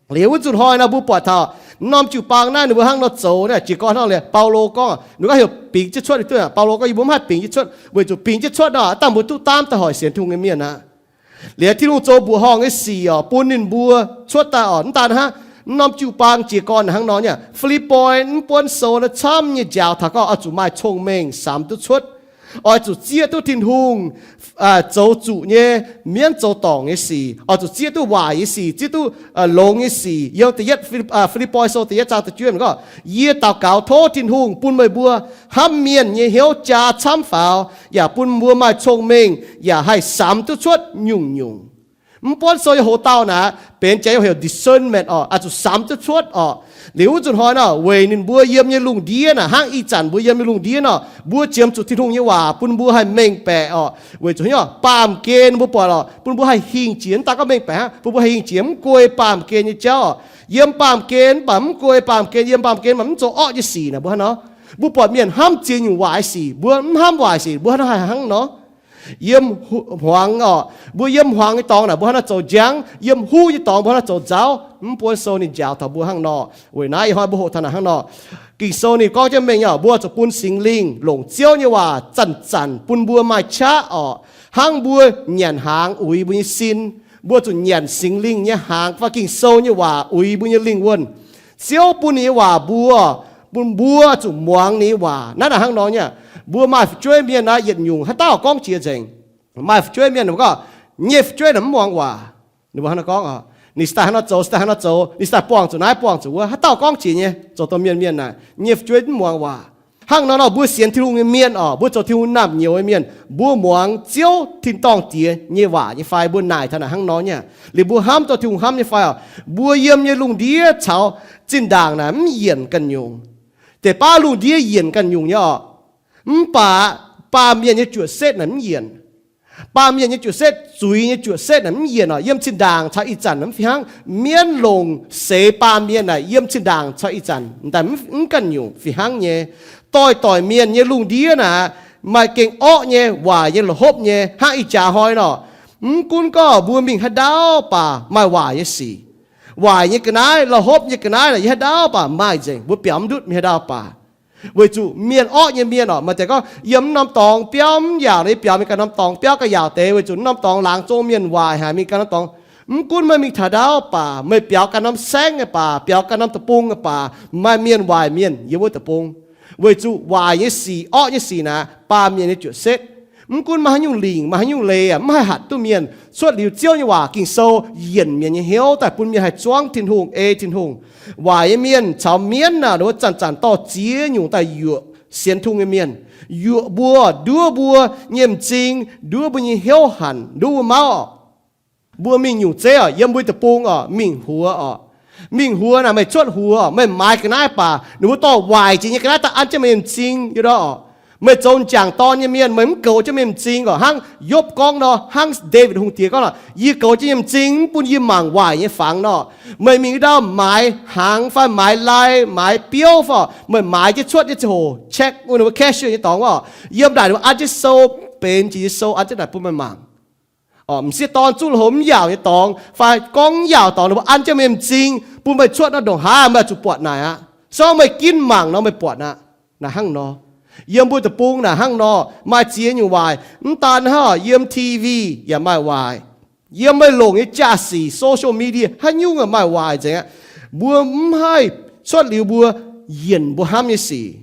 Liuz wuov zuqc hnoi nor mbuo buatc taux norm jiu-baang naaiv ninh mbuo hnangv nor zoux naaiv, jiez gorn hnangv liuz Baulo gorngv, ninh gorngv heuc bingx jienv cuotv, duqv Baulo gorngv, yie mbuo mv haih bingx jienv cuotv, weic zuqc bingx jienv cuotv nor, dangh mbuo duqv daamv daaih hoic sienx Tin-Hungh nyei mienh aqv. Liuz Tin-Hungh zoux mbuoqc horngh nyei sic oc, bun ninh mbuo cuotv daaih oc. Mv daan hnangv, norm jiu-baang jiez gorn hnangv nor nyei, Fi^lipv^poi mv buonv sou naaiv camv nyei njaaux taux gorngv oix zuqc maaih cong-mengh samx duqv cuotv. Oix zuqc zieqv duqv Tin-Hungh zoux zuqc nyei, mienv zoux dorngc nyei sic. Oix zuqc zieqv duqv waaic nyei sic, zieqv duqv longx nyei sic. Yiem da'yietv Fi^lipv^poi sou da'yietv zaang da'juov gorngv, yie daux gaux tov Tin-Hungh bun meih mbuo hnamv mienh nyei hnyouv jaa camv faaux, yaac bun mbuo maaih cong-mengh yaac haih samx duqv cuotv nyungc-nyungc. Mv buonv sou nyei hoz dauh naaic benx jaax nyei heuc discernment oc, oix zuqc samx duqv cuotv oc. Liuz wuov zuqc hnoi nor, weic ninh mbuo yiem nyei lungh ndiev naaic hnangv ih zanc mbuo yiem nyei lungh ndiev nor, mbuo ziemx zuqc Tin-Hungh nyei waac bun mbuo haih mengh baeqc oc. Weic zuqc hnangv baamh gen mbuo buatc oc, bun mbuo haih hingh jiex, mv daan gorngv mengh baeqc hnangv, bun mbuo haih hingh jiex mv guei baamh gen nyei jauv oc. Yiem baamh gen mv baac mv guei baamh gen, yiem baamh gen mv baac mv zoux orqv nyei sic naaic mbuo hnangv nor. Mbuo buatc mienh hnamv ziex nyungc waaic sic, mbuo mv hnamv waaic sic, mbuo hnangv haaix hnangv nor. Yiem hmuangx oc, mbuo yiem hmuangx nyei dorngx naaic mbuo hnangv naaiv zoux njangv, yiem huv nyei dorngx mbuo hnangv naaiv zoux nzauv. Mv buonv sou ninh njaaux taux mbuo hnangv nor. Weic naaiv ih hnoi mbuo hoqc taux naaic hnangv nor. Ging-Sou ninh gorngv jienv mengh oc, mbuo zuqc bun Singx Lingh longc Ziouv nyei waac zanc-zanc bun mbuo maaih qaqv oc, hnangv mbuo nyanc hnaangx uix mbuo nyei sin. Mbuo zuqc nyanc Singx Lingh nyei hnaangx fai Ging-Sou nyei waac uix mbuo nyei lingh wuonh. Ziouv bun ninh nyei waac mbuo, bun mbuo zuqc muangx ninh nyei waac. Naaiv naaic hnangv nor nyei. Mbuo maaih fu'jueiv mienh naaic yietc nyungc haaix dauh gorngv jiex nzengc. Maaih fu'jueiv mienh gorngv, nyei fu'jueiv naaic mv muangx waac. Ninh mbuo hnangv nor gorngv, ninh daaih hnangv nor zoux, daaih hnangv nor zoux, ninh daaih buangh zuqc naaiv buangh zuqc wuov, haaix dauh gorngv jiex nyei. Zoux dongh mienh mienh naaic, nyei fu'jueiv mv muangx waac. Hnangv nor nor mbuo sienx Tin-Hungh nyei mienh oc, mbuo zoux Tin-Hungh naamh nyouz nyei mienh, mbuo muangx Ziouv Tin-dorngh Diex nyei waac nyei fai? Mbuo naaic taux naaic hnangv nor nyei. Liuz mbuo hnamv dongh Tin-Hungh hnamv nyei fai oc? Mbuo yiem nyei lungh ndiev caux zinh ndaangc naaic mv yienc ganh nyungc. Deix baav lungh ndiev yienc ganh nyungc nyei oc. Mv baac baamh mienh nyei juoqc setv naaic mv yienc. Baamh mienh nyei juoqc setv, zuiz nyei juoqc setv naaic mv yienc oc. Yiem zinh ndaangc caux ih zanc mv fih hnangv. Mienv longc seix baamh mienh naaic yiem zinh ndaangc caux ih zanc daaih mv ganh nyungc fih hnangv nyei. Doix-doix mienh nyei lungh ndiev naaic maaih gengh orqv nyei, waaic nyei, la'hopv nyei, hnangv ih jaax hnoi nor. Mv gunv gorngv mbuo mingh haaix ndaauv baac maaih waaic nyei sic. Waaic nyei ga'naaiv, la'hopv nyei ga'naaiv naaic yiem haaix ndaauv baac maaih nzengc, mbuo biaux mv ndutv mingh haaix ndaauv baac. Weic zuqc mienh orqv nyei mienh oc, maaih deix gorngv yiem norm dorngx biauv mv yaauc, yie biaux mingh ganh norm dorngx biauv ga'yaauc deix, weic zuqc norm dorngx laangz zong mienh waaic haic, mingh ganh norm dorngx. Mv gunv meih mingh taux ndaauv baac, meih biaux ganh norm saengv nyei baac, biaux ganh norm deic-bung nyei baac, maaih mienh waaic mienh yiem wuov deic-bung. Weic zuqc waaic nyei sic, orqv nyei sic naaic baamh mienh nyei juoqc setv. Mv gunv maaih haaix nyungc lingc, maaih haaix nyungc leiz aac, mv haih hatc duqv mienh. Cuotv liuz Ziouv nyei waac Ging-Sou yienc mienh nyei hnyouv daaih, bun mienh haih zuangv Tin-Hungh, ei Tin-Hungh. Waaic nyei mienh caux mienv naaic, ninh mbuo zanc-zanc dorh ziex nyungc daaih yuoqc sienx Tin-Hungh nyei mienh. Yuoqc mbuo, nduov mbuo nyei m'zing, nduov mbuo nyei hnyouv hanc, nduov mbuo mauv. Mbuo mingh nyungc zeiv oc, yiem mbuo deic-bung oc, mingh huox oc. Mingh huox naaic meih cuotv huox, meih maaiz ga'naaiv baac, ninh mbuo dorh waaic jiex nyei ga'naaiv daaih an jienv meih nyei m'zing, yie ndorv oc. Meih zoux m'jangc dorn nyei mienh, meih mv goux jienv meih m'zing oc. Hnangv Yopv gorngv nor, hnangv Ndaawitv Hungh Diex gorngv nor, yie goux jienv nyei m'zing, mv bun yie mangc waaic nyei fangx nor. Meih mingh ndau maaiz hnaangx fai maaiz lai, maaiz biouv fai, meih maaiz jienv cuotv nyei ziangh hoc, check wuov ninh mbuo cashier nyei dorngx oc, yiem naaic ninh mbuo an jienv sou, benx jiex nyei sou an jienv naaic bun meih mangc. M'sieqv dorn zuqv lui-houx mv yaauc nyei dorngx fai gorngv mv yaauc dorngx, ninh mbuo an jienv meih m'zing bun meih cuotv nor, ndongc haaix meih zuqc buatc naaic aqv. Se gorngv meih ginv mangc nor meih buatc aqv. Naaic hnangv nor, yiem mbuo deic-bung naaic hnangv nor, maaih ziex nyungc waaic. Mv daan hnangv, yiem T V yaac maaih waaic. Yiem meih longc nyei jaa-sic, social media, haaix nyungc maaih waaic nzengc aqv. Mbuo mv haih cuotv liuz mbuo yienc mbuo hnamv nyei sic.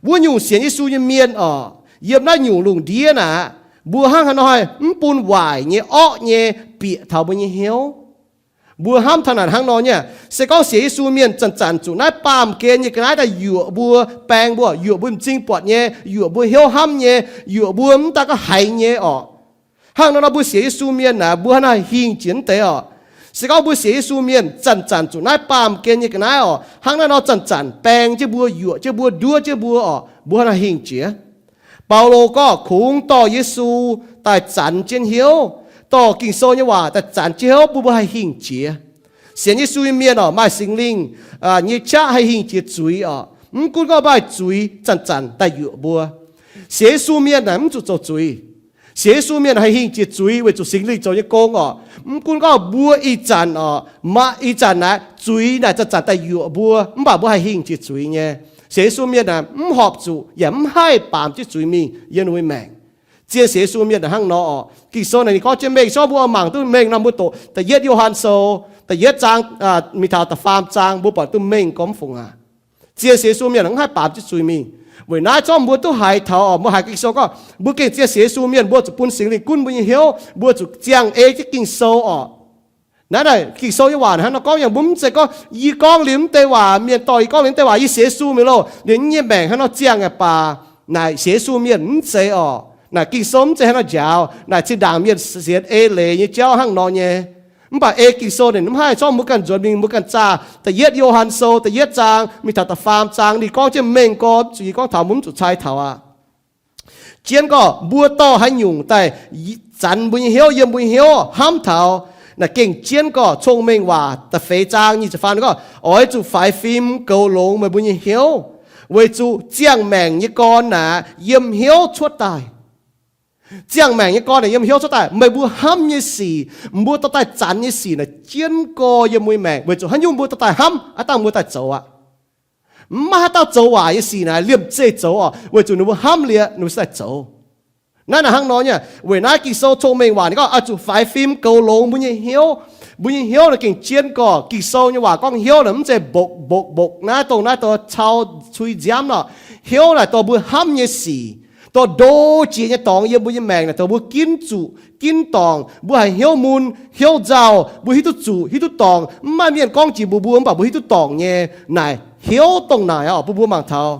Wuov nyungc sienx Yesu nyei mienh oc, yiem naaiv nyungc lungh ndiev naaic, mbuo hnangv haaix nor haih mv bun waaic nyei, orqv nyei bieqc taux mbuo nyei hnyouv? Mbuo hnamv taux naaic hnangv nor nyei, se gorngv sienx Yesu mienh zanc-zanc zuqc naaiv baamh gen nyei ga'naaiv daaih yuoqc mbuo, baeng mbuo, yuoqc mbuo m'zing buatc nyei, yuoqc mbuo hnyouv hnamv nyei, yuoqc mbuo mv daan gorngv haix nyei oc. Hnangv nor nor mbuo sienx Yesu mienh naaic, mbuo hnangv naaic hingh jiex mv deix oc. Se gorngv mbuo sienx Yesu mienh zanc-zanc zuqc naaiv baamh gen nyei ga'naaiv oc, hnangv naaiv nor zanc-zanc baeng jienv mbuo, yuoqc jienv mbuo, nduov jienv mbuo oc, mbuo hnangv naaic hingh jiex. Baulo gorngv kungx dorh Yesu daaih zanc jienv hnyouv, dorh Ging-Sou nyei waac daaih zanc jienv hnyouv bun mbuo haih hingh jiex. Sienx Yesu nyei mienh oc, maaih Singx Lingh nyei qaqv haih hingh jiex zuiz oc. Mv gunv gorngv maaih zuiz zanc-zanc daaih yuoqc mbuo. Sienx Yesu mienh naaic mv zuqc zoux zuiz. Sienx Yesu mienh haih hingh jiex zuiz weic zuqc Singx Lingh zoux nyei gong oc. Mv gunv gorngv mbuo ih zanc oc, maaih ih zanc naaic zuiz naaic zanc-zanc daaih yuoqc mbuo, mv baac mbuo haih hingh jiex zuiz nyei. Sienx Yesu mienh naaic mv horpc zuqc yaac mv haih baamz jienv zuiz mingh yiem ninh mbuo maengc. Zien sienx Yesu mienh naaic hnangv nor oc. Ging-Sou naaic ninh gorngv jienv mengh, se gorngv mbuo oix mangc duqv mengh nor, mbuo doqc da'yietv Yo^han Sou da'yietv zaang, mingh taux da'faam zaang, mbuo buatc duqv mengh gormx fungc aac. Zien sienx Yesu mienh mv haih baamz jienv zuiz mingh. Weic naaiv zorqv mbuo duqv haiz taux oc, mbuo haiz Ging-Sou gorngv mbuo gengh zien sienx Yesu mienh, mbuo zuqc bun Singx Lingh gunv mbuo nyei hnyouv, mbuo zuqc ziangh ei jienv Ging-Sou oc. Naaiv naaic Ging-Sou nyei waac hnangv nor gorngv, yangh mbuo mv zeiz gorngv yie gorngv liuz mv deix waac, mienh dorh yie gorngv liuz mv deix waac, yie sienx Yesu mingh loh, liuz yie nyei maengc hnangv nor ziangh aqv baac. Naaic sienx Yesu mienh mv zeiz oc. Naaic Ging-Sou mv zeiz hnangv nor njaaux. Naaic zinh ndaangc mienh sienx ei leiz nyei jauv hnangv nor nyei. Mv baac ei Ging-Sou ninh mv haih, zorqv mbuo ganh nzuonx mingh, mbuo ganh zaah da'yietv Yo^han Sou da'yietv zaang mingh taux da'faam zaang, ninh gorngv jienv mengh gormx, zuqc yie gorngv taux mbuo mv zuqc cai taux aqv. Jienv gorqv mbuo dorh haaix nyungc daaih zanc mbuo nyei hnyouv, yiem mbuo nyei hnyouv hnamv taux, naaic gengh jienv gorqv Cong-Mengh Waac da'feix zaang nyic ziepc faam gorngv, oix zuqc faix fim goux longx meih mbuo nyei hnyouv, weic zuqc ziangh maengc nyei gorn naaic yiem hnyouv cuotv daaih. Ziangh maengc nyei gorn naaic yiem hnyouv cuotv daaih, meih mbuo hnamv nyei sic, mbuo dorh daaih zanc nyei sic naaic jienv gorx yiem mbuo nyei maengc, weic zuqc haaix nyungc mbuo dorh daaih hnamv, haaix dauh mbuo daaih zoux aqv. Mv maaih haaix dauh zoux waaic nyei sic naaic liemh zeih zoux oc, weic zuqc ninh mbuo hnamv liuz ninh mbuo se daaih zoux. Naaiv naaic hnangv nor nyei. Weic naaiv Ging-Sou cong-mengh waac ninh gorngv oix zuqc faix fim goux longx mbuo nyei hnyouv. Mbuo nyei hnyouv naaic gengh jienv gorx. Ging-Sou nyei waac gorngv hnyouv naaic mv zeiz mbokc mbokc mbokc naaiv dongh naaiv dongh cau cui nziaamv nor. Hnyouv naaic dorh mbuo hnamv nyei sic, dorh ndo jiex nyei dorngx yiem mbuo nyei maengc naaic dorh mbuo ginv zuqc ginv dorngc. Mbuo haih hnyouv mun hnyouv nzauh, mbuo hiuv duqv zuqc hiuv duqv dorngc. Mv maaih mienh gorngv jiex mbuox mbuo mv baac mbuo hiuv duqv dorngc nyei naaic hnyouv dongh naaic oc, bun mbuo mangc taux.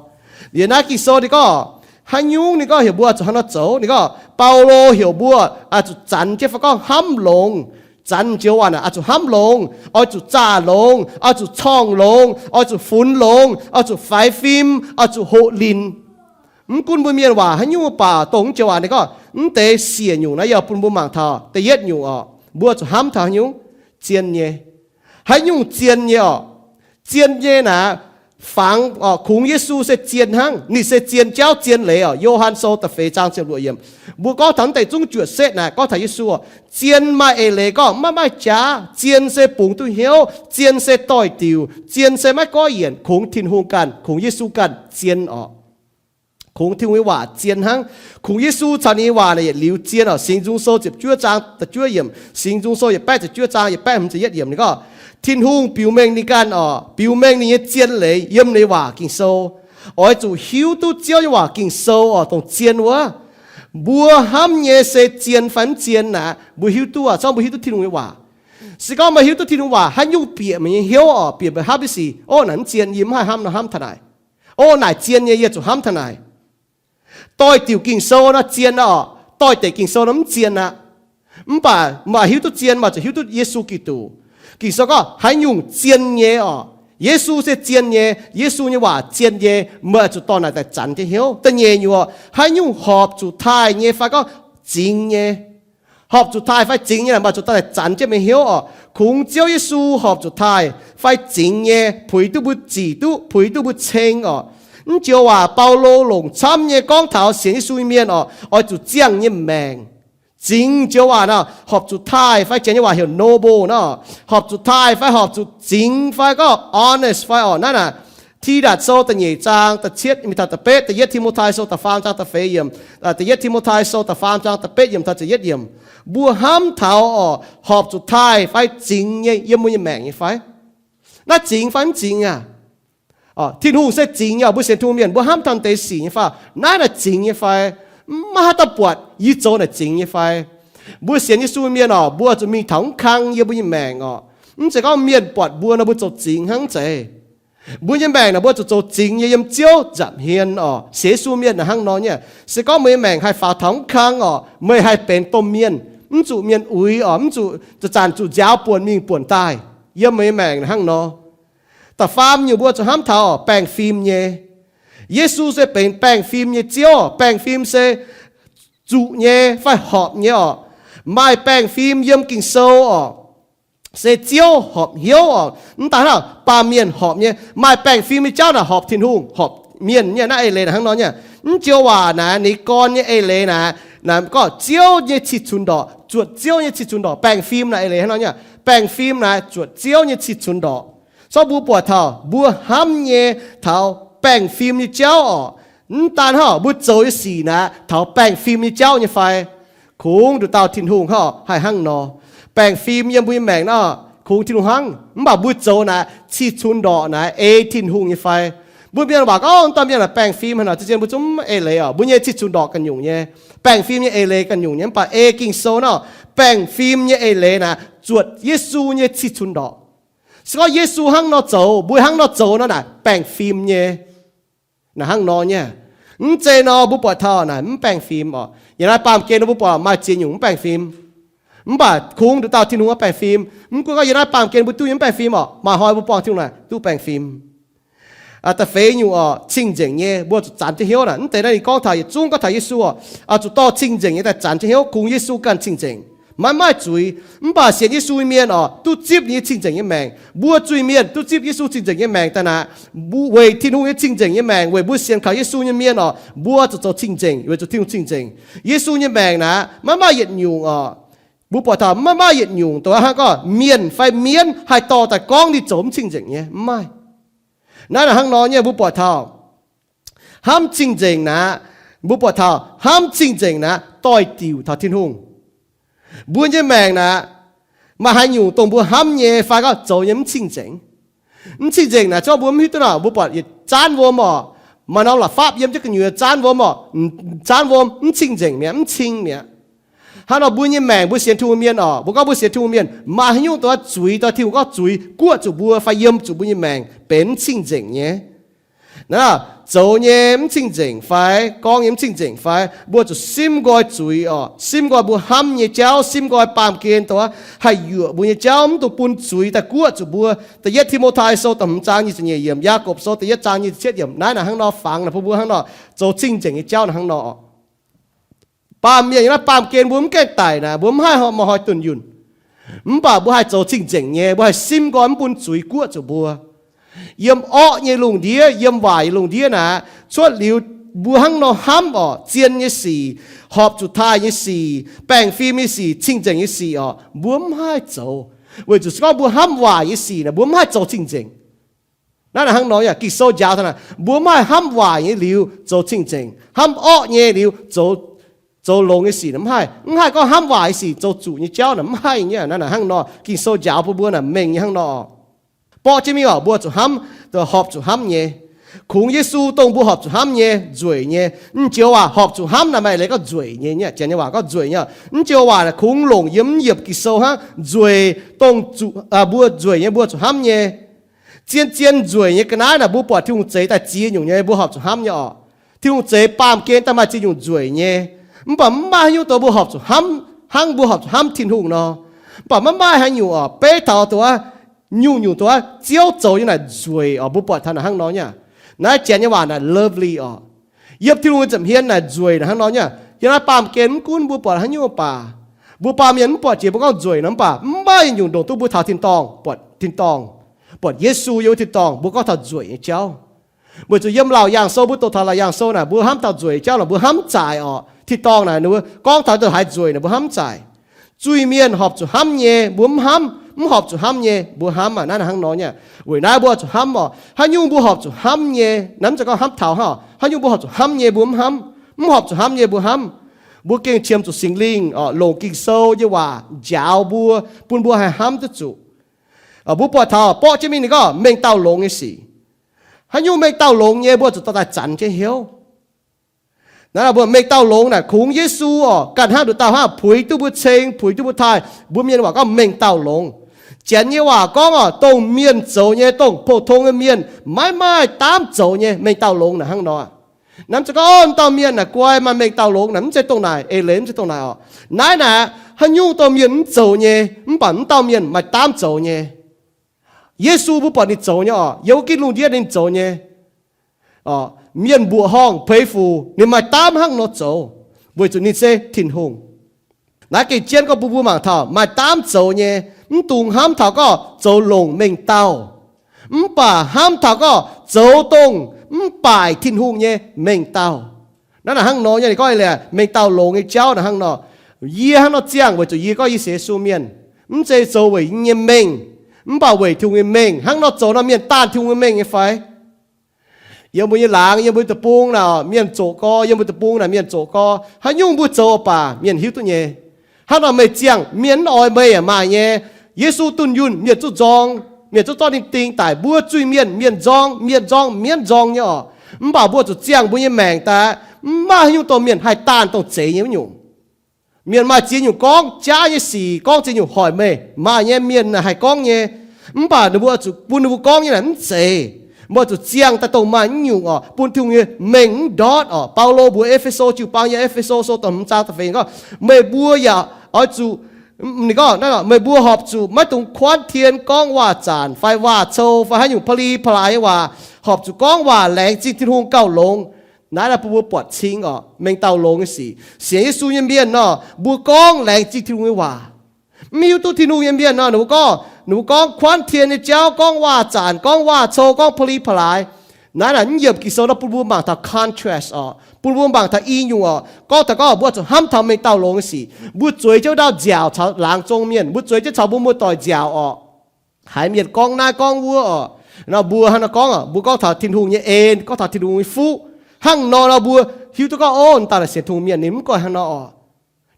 Liuz naaiv Ging-Sou ninh gorngv haaix nyungc, ninh gorngv heuc mbuo zuqc hnangv nor zoux. Ninh gorngv Baulo heuc mbuo oix zuqc zanc jienv fai gorngv hnamv longx. Zanc joux waac naaic oix zuqc hnamv longx, oix zuqc zaah longx, oix zuqc corngh longx, oix zuqc funx longx, oix zuqc faix fim, oix zuqc hoqc linc. Mv gunv mbuo mienh waac haaix nyungc baac dongh joux waac ninh gorngv mv deix siec nyungc naaiv yie bun mbuo mangc taux. Da'yietv nyungc oc, mbuo zuqc hnamv taux haaix nyungc? Zien nyei. Haaix nyungc zien nyei oc? Zien nyei naaic, fangx oc, kungx Yesu se zien hnangv. Ninh se zien jauv zien leiz oc. Yo^han Sou da'feix zaang ziepc luoqc yiemc, mbuo gorngv taux mv deix zungv juoqc setv naaic gorngv taux Yesu oc. Zien maaih eix leiz gorngv maiv maaih jaax. Zien se bungx duqv hnyouv. Zien se doix-diuc. Zien se maiv gorqv-yienc. Kungx Tin-Hungh ganh, kungx Yesu ganh zien oc. Kungx Tin-Hungh nyei waac zien hnangv. Kungx Yesu caux ninh nyei waac naaic yietc liuz zien oc. Singx Nzung Sou ziepc juov zaang da'juov yiemc, Singx Nzung Sou yietc baeqv ziepc juov zaang yietc baeqv hmz ziepc yietv yiemc ninh gorngv, Tin-Hungh biux mengh ninh ganh oc, biux mengh ninh nyei zien leiz yiem ninh nyei waac Ging-Sou. Oix zuqc hiuv duqv Ziouv nyei waac Ging-Sou oc, dongh zien wuov. Mbuo hnamv nyei se zien fai mv zien naaic mbuo hiuv duqv aqv, se gorngv mbuo hiuv duqv Tin-Hungh nyei waac. Se gorngv meih hiuv duqv Tin-Hungh waac, haaix nyungc bieqc meih nyei hnyouv oc, bieqc meih hnamv nyei sic, ov, naaic mv zien, yie mv haih hnamv nor hnamv taux naaic. Ov, naaic zien nyei, yie zuqc hnamv taux naaic. Doix-diuc Ging-Sou nor zien oc, doix-diuc Ging-Sou nor mv zien aqv. Mv baac maaih hiuv duqv zien, maaih zuqc hiuv duqv Yesu Giduc. Ging-Sou gorngv haaix nyungc zien nyei oc, Yesu se zien nyei, Yesu nyei waac zien nyei, meih zuqc dorh naaic daaih zanc jienv hnyouv. Da'nyeic nyungc oc, haaix nyungc horpc zuqc taaih nyei fai gorngv zingx nyei. Horpc zuqc taaih fai zingx nyei naaic maaih zuqc dorh daaih zanc jienv meih hnyouv oc. Kungx Ziouv Yesu horpc zuqc taaih fai zingx nyei puix duqv mbuo zic duqv, puix duqv mbuo ceng oc. Mv joux waac Baulo longc camv nyei gorngv taux sienx Yesu nyei mienh oc, oix zuqc ziangh nyei maengc. Zingx joux waac naaic horpc zuqc taaih fai janx nyei waac heuc noble nor, horpc zuqc taaih fai horpc zuqc zingx fai gorngv honest fai oc. Naaiv naaic Tidatc Sou da'nyeic zaang da'cietv mingh taux da'betv, Da'yietv Ti^mo^tai Sou da'faam zaang da'feix yiemc, Da'yietv Ti^mo^tai Sou da'faam zaang da'betv yiemc taux ziepc yietv yiemc. Mbuo hnamv taux oc, horpc zuqc taaih fai zingx nyei yiem mbuo nyei maengc nyei fai? Naaiv zingx fai mv zingx aqv? Tin-Hungh se zingx nyei oc. Mbuo sienx Tin-Hungh mienh mbuo hnamv taux deix sic nyei fai? Naaiv naaic zingx nyei fai? Mv maaih haaix dauh buatc yie zoux naaic zingx nyei fai? Mbuo sienx Yesu mienh oc, mbuo zuqc mingh taux mv kang yiem mbuo nyei maengc oc. Mv zeiz gorngv mienh buatc mbuo nor mbuo zoux zingx hnangv. Mv zeiz. Mbuo nyei maengc naaic mbuo zuqc zoux zingx nyei yiem Ziouv nza'hmien oc. Sienx Yesu mienh naaic hnangv nor nyei. Se gorngv meih nyei maengc haih faaux taux mv kang oc, meih haih benx domh mienh, mv zuqc mienh uix oc, mv zuqc zanc-zanc zuqc nziaaux buonc mingh buonc daaih. Yiem meih nyei maengc naaic hnangv nor. Da'faam nyungc mbuo zuqc hnamv taux baengh fim nyei. Yesu se benx baengh fim nyei Ziouv. Baengh fim se zuqc nyei fai horpc nyei oc. Maaih baengh fim yiem Ging-Sou oc, se Ziouv horpc hnyouv oc. Mv daaih hnangv baamh mienh horpc nyei, maaih baengh fim nyei jauv naaic horpc Tin-Hungh, horpc mienh nyei. Naaiv eix leiz naaic hnangv nor nyei. Mv joux waac naaic ninh gorn nyei eix leiz naaic, naaic gorngv Ziouv nyei cih cunx ndorqc, zuotc Ziouv nyei cih cunx ndorqc. Baengh fim naaic eix leiz hnangv nor nyei. Baengh fim naaic zuotc Ziouv nyei cih cunx ndorqc. Zorqv mbuo buatc taux mbuo hnamv nyei taux baengh fim nyei jauv oc. Mv daan hnangv mbuo zoux nyei sic naaic taux baengh fim nyei jauv nyei fai? Kungx nduqc dauh Tin-Hungh hnangv haih hnangv nor. Baengh fim yiem mbuo nyei maengc naaic kungx Tin-Hungh hnangv, mv baac mbuo zoux naaic cih cunx ndorqc naaic ei Tin-Hungh nyei fai? Mbuo mienh waac gorngv dauh mienh naaic baengh fim haaix nor, zien-zien mbuo zungv mv eix leiz oc. Mbuo nyei cih cunx ndorqc ganh nyungc nyei, baengh fim nyei eix leiz ganh nyungc nyei. Mv baac ei Ging-Sou naaic, baengh fim nyei eix leiz naaic zuotc Yesu nyei cih cunx ndorqc. Se gorngv Yesu hnangv nor zoux, mbuo hnangv nor zoux nor naaic baengh fim nyei. Naaic hnangv nor nyei. Mv zeiz nor mbuo buatc taux naaic mv baengh fim oc. Yiem naaiv baamh gen mbuo buatc maaih ziex nyungc mv baengh fim. Mv baac kungx nduqc dauh Tin-Hungh mv baengh fim. Mv gunv gorngv yiem naaiv baamh gen mbuo duqv nyei mv baengh fim oc, maaih hnoi mbuo buangh Tin-Hungh naaic duqv baengh fim. Da'feix nyungc oc, cing-nzengc nyei, mbuo zuqc zanc jienv hnyouv naaic. Mv deix naaiv ninh gorngv taux yietc zungv gorngv taux Yesu oc, zuqc dorh cing-nzengc nyei daaih zanc jienv hnyouv, kungx Yesu ganh cing-nzengc. Maiv maaih zuiz. Mv baac sienx Yesu nyei mienh oc, duqv zipv ninh nyei cing-nzengc nyei maengc. Mbuo zuiz-mienh duqv zipv Yesu cing-nzengc nyei maengc daaih naaic, weic Tin-Hungh nyei cing-nzengc nyei maengc, weic mbuo sienx kaux Yesu nyei mienh oc, mbuo zuqc zoux cing-nzengc weic zuqc Tin-Hungh cing-nzengc. Yesu nyei maengc naaic maiv maaih yietc nyungc oc. Mbuo buatc taux maiv maaih yietc nyungc dongh hnangv gorngv mienh fai mienv haih dorh daaih gorngv ninh zoux mv cing-nzengc nyei, mv maaih. Naaiv naaic hnangv nor nyei mbuo buatc taux hnamv cing-nzengc naaic, mbuo buatc taux hnamv cing-nzengc naaic doix-diuc taux Tin-Hungh. Mbuo nyei maengc naaic, maaih haaix nyungc dongh mbuo hnamv nyei fai gorngv zoux nyei mv cing-nzengc? Mv cing-nzengc naaic zorqv mbuo mv hiuv duqv nor, mbuo buatc yietc zaanv wuom oc, maaih norm la'fapv yiem jienv gu'nyuoz zaanv wuom oc, zaanv wuom mv cing-nzengc mi'aqv, mv cing mi'aqv. Hnangv nor mbuo nyei maengc, mbuo sienx Tin-Hungh mienh oc, mbuo gorngv mbuo sienx Tin-Hungh mienh, maaih haaix nyungc dongh zuiz, dongh Tin-Hungh gorngv zuiz guoqv zuqc mbuo fai yiem zuqc mbuo nyei maengc benx mv cing-nzengc nyei, naaiv zoux nyei mv cing-nzengc fai gorngv nyei mv cing-nzengc fai, mbuo zuqc simv nqoi zuiz oc, simv nqoi mbuo hnamv nyei jauv, simv nqoi baamh gen dongh haih yuoqc mbuo nyei jauv, mv dungx bun zuiz daaih guoqv zuqc mbuo. Da'yietv Ti^mo^tai Sou da'hmz zaang nyic ziepc nyeic yiemc, Yaagorpc Sou da'yietv zaang nyic ziepc cietv yiemc, naaiv naaic hnangv nor fangx naaic bun mbuo hnangv nor zoux cing-nzengc nyei jauv naaic hnangv nor. Baamh mienh yiem naaiv baamh gen mbuo mv gaengh daic naaic, mbuo mv haih maaih hnoi dunh yunh. Mv baac mbuo haih zoux cing-nzengc nyei, mbuo haih simv nqoi mv bun zuiz guoqv zuqc mbuo. Yiem orqv nyei lungh ndiev, yiem waaic nyei lungh ndiev naaic, cuotv liuz mbuo hnangv nor hnamv oc, zien nyei sic, horpc zuqc taaih nyei sic, baengh fim nyei sic, cing-nzengc nyei sic oc, mbuo mv haih zoux, weic zuqc se gorngv mbuo hnamv waaic nyei sic naaic, mbuo mv haih zoux cing-nzengc. Naaiv naaic hnangv nor yaac Ging-Sou njaaux taux naaic, mbuo mv haih hnamv waaic nyei liuz zoux cing-nzengc, hnamv orqv nyei liuz zoux longx nyei sic naaic mv haih. Mv haih gorngv hnamv waaic nyei sic zoux zuqc nyei jauv naaic mv haih nyei. Naaiv naaic hnangv nor Ging-Sou njaaux bun mbuo naaic mengh nyei hnangv nor. Borqv jienv mingh oc, mbuo zuqc hnamv, horpc zuqc hnamv nyei. Kungx Yesu dongh mbuo horpc zuqc hnamv nyei, nzueic nyei. Mv joux waac horpc zuqc hnamv naaic maaih leiz gorngv nzueic nyei, janx nyei waac gorngv nzueic nyei. Mv joux waac naaic kungx longc yiem mv yiemc Ging-Sou hnangv, nzueic dongh zuqc, mbuo nzueic nyei mbuo zuqc hnamv nyei. Zien-zien nzueic nyei ga'naaiv naaic mbuo buatc Tin-Hungh zeix daaih ziex nyungc nyei mbuo horpc zuqc hnamv nyei oc. Tin-Hungh zeix baamh gen daaih maaih ziex nyungc nzueic nyei. Mv baac mv maaih haaix nyungc dongh mbuo horpc zuqc hnamv hnangv mbuo horpc zuqc hnamv Tin-Hungh nor. Mv baac maiv maaih haaix nyungc oc, beiv taux dongh wuov nyungc-nyungc dongh wuov Ziouv zoux nyei naaic nzueic oc, mbuo buatc taux naaic hnangv nor nyei. Naaiv janx nyei waac naaic lovely oc. Yiem Tin-Hungh nyei nza'hmien naaic nzueic naaic hnangv nor nyei. Yiem naaiv baamh gen mv gunv mbuo buatc haaix nyungc baac, mbuo baamh mienh mv buatc jiex mbuo gorngv nzueic nor, mv baac mv maaih nyungc ndongc duqv mbuo taux tin-dorngh, buatc tin-dorngh, buatc Yesu yiem wuov tin-dorngh, mbuo gorngv taux nzueic nyei jauv. Weic zuqc yiem Laauc Yaangh Sou, mbuo doqc taux Laauc Yaangh Sou naaic, mbuo hnamv taux nzueic nyei jauv naaic mbuo hnamv mv zaaic oc. Tin-dorngh naaic ninh mbuo gorngv taux dongh haaix nzueic naaic mbuo hnamv mv zaaic. Zuiz-mienh horpc zuqc hnamv nyei mbuo mv hnamv, mv horpc zuqc hnamv nyei mbuo hnamv aqv. Naaiv naaic hnangv nor nyei. Weic naaiv mbuo horpc zuqc hnamv oc. Haaix nyungc mbuo horpc zuqc hnamv nyei, naaiv mv zeiz gorngv hnamv taux hnangv oc. Haaix nyungc mbuo horpc zuqc hnamv nyei mbuo mv hnamv, mv horpc zuqc hnamv nyei mbuo hnamv. Mbuo gengh qiemx zuqc Singx Lingh oc, longc Ging-Sou nyei waac njaaux mbuo, bun mbuo haih hnamv duqv zuqc. Mbuo buatc taux borqv jienv mingh ninh gorngv mengh dauh longx nyei sic. Haaix nyungc mengh dauh longx nyei mbuo zuqc dorh daaih zanc jienv hnyouv. Naaiv mbuo mengh dauh longx naaic kungx Yesu oc, ganh hnangv nduqc dauh hnangv puix duqv mbuo ceng, puix duqv mbuo taaih. Mbuo mienh waac gorngv mengh dauh longx. Janx nyei waac gorngv oc, dongh mienh zoux nyei, dongh pou-tong nyei mienh maiv maaih daamv zoux nyei, mengh dauh longx naaic hnangv nor. Naaiv mv zeiz gorngv, o, dauh mienh naaic guai maaih mengh dauh longx naaic, mv zeiz dongh naaic, eix leiz mv zeiz dongh naaic oc. Naaiv naaic, haaix nyungc dongh mienh mv zoux nyei, mv baac mv dauh mienh maaih daamv zoux nyei. Yesu mbuo buatc ninh zoux nyei oc, yiem wuov gitv lungh ndiev ninh zoux nyei. Mienh mbuoqc horngh peix fuc, ninh maaih daamv hnangv nor zoux, weic zuqc ninh se Tin-Hungh. Naaiv gengh jienv gorngv bun mbuo mangc taux maaih daamv zoux nyei, mv dungx hnamv taux gorngv zoux longc mengh dauh, mv baac hnamv taux gorngv zoux dongh mv baac Tin-Hungh nyei mengh dauh. Naaiv naaic hnangv nor nyei, ninh gorngv eix leiz mengh dauh longx nyei jauv naaic hnangv nor. Yie hnangv nor ziangh weic zuqc yie gorngv yie sienx Yesu mienh, mv zeiz zoux weic yie nyei mengh, mv baac weic Tin-Hungh nyei mengh. Hnangv nor zoux nor mienh daanh Tin-Hungh nyei mengh nyei fai? Yiem mbuo nyei laangz, yiem mbuo deic-bung naaic, mienh zoqc gorx, yiem mbuo deic-bung naaic mienh zoqc gorx. Haaix nyungc mbuo zoux baac mienh hiuv duqv nyei. Hnangv nor meih ziangh, mienh mv oix meih yaac maaih nyei. Yesu dunh yunh, mienh zungv nzorng, mienh zungv zorqv ninh ding daic. Mbuo zuiz-mienh, mienh nzorng, mienh nzorng, mienh nzorng nyei oc. Mv baac mbuo zuqc ziangh mbuo nyei maengc daaih, mv maaih haaix nyungc dongh mienh haih daanh dongh zeiz nyei wuov nyungc. Mienh maaih ziex nyungc gorngv, jaav nyei sic gorngv ziex nyungc hoic meih, maaih nyei mienh haih gorngv nyei. Mv baac ninh mbuo zuqc bun ninh mbuo gorngv nyei naaic mv zeiz. Mbuo zuqc ziangh daaih dongh maaih wuov nyungc oc, bun Tin-Hungh nyei mengh mv ndortv oc. Baulo mbuox E^fe^so jiu-baang, yiem E^fe^so Sou da'hmz zaang da'feix gorngv, meih mbuo yaac oix zuqc, ninh gorngv, meih mbuo horpc zuqc maiv dungx kuaanv tien gorngv waac-zanc fai waac-cou fai haaix nyungc pa'li pa'laaix nyei waac. Horpc zuqc gorngv waac laengz zingh Tin-Hungh gauh longx. Naaiv naaiv bun mbuo buatc cing oc, mengh dauh longx nyei sic. Sienx Yesu nyei mienh nor, mbuo gorngv laengz zingh Tin-Hungh nyei waac. Mv hiuv duqv Tin-Hungh nyei mienh nor, ninh mbuo gorngv, ninh mbuo gorngv kuanv tien nyei jauv, gorngv waac-zaanc, gorngv waac-cou, gorngv pa'li pa'laaix. Naaiv naaic mv yiemc Ging-Sou nor bun mbuo mangc taux contrast oc, bun mbuo mangc taux i nyungc oc. Gorngv taux gorngv mbuo zuqc hnamv taux mengh dauh longx nyei sic. Mbuo zueiz jienv wuov dauh nziaauc caux laangz zong mienh, mbuo zueiz jienv caux mbuo muoz-doic nziaauc oc, haiz mienh gorngv naaiv gorngv wuov oc. Nor mbuo hnangv nor gorngv oc, mbuo gorngv taux Tin-Hungh nyei en, gorngv taux Tin-Hungh nyei fuqv. Hnangv nor nor mbuo hiuv duqv gorngv, o, daaih naaic sienx Tin-Hungh mienh ninh mv gorngv hnangv nor oc.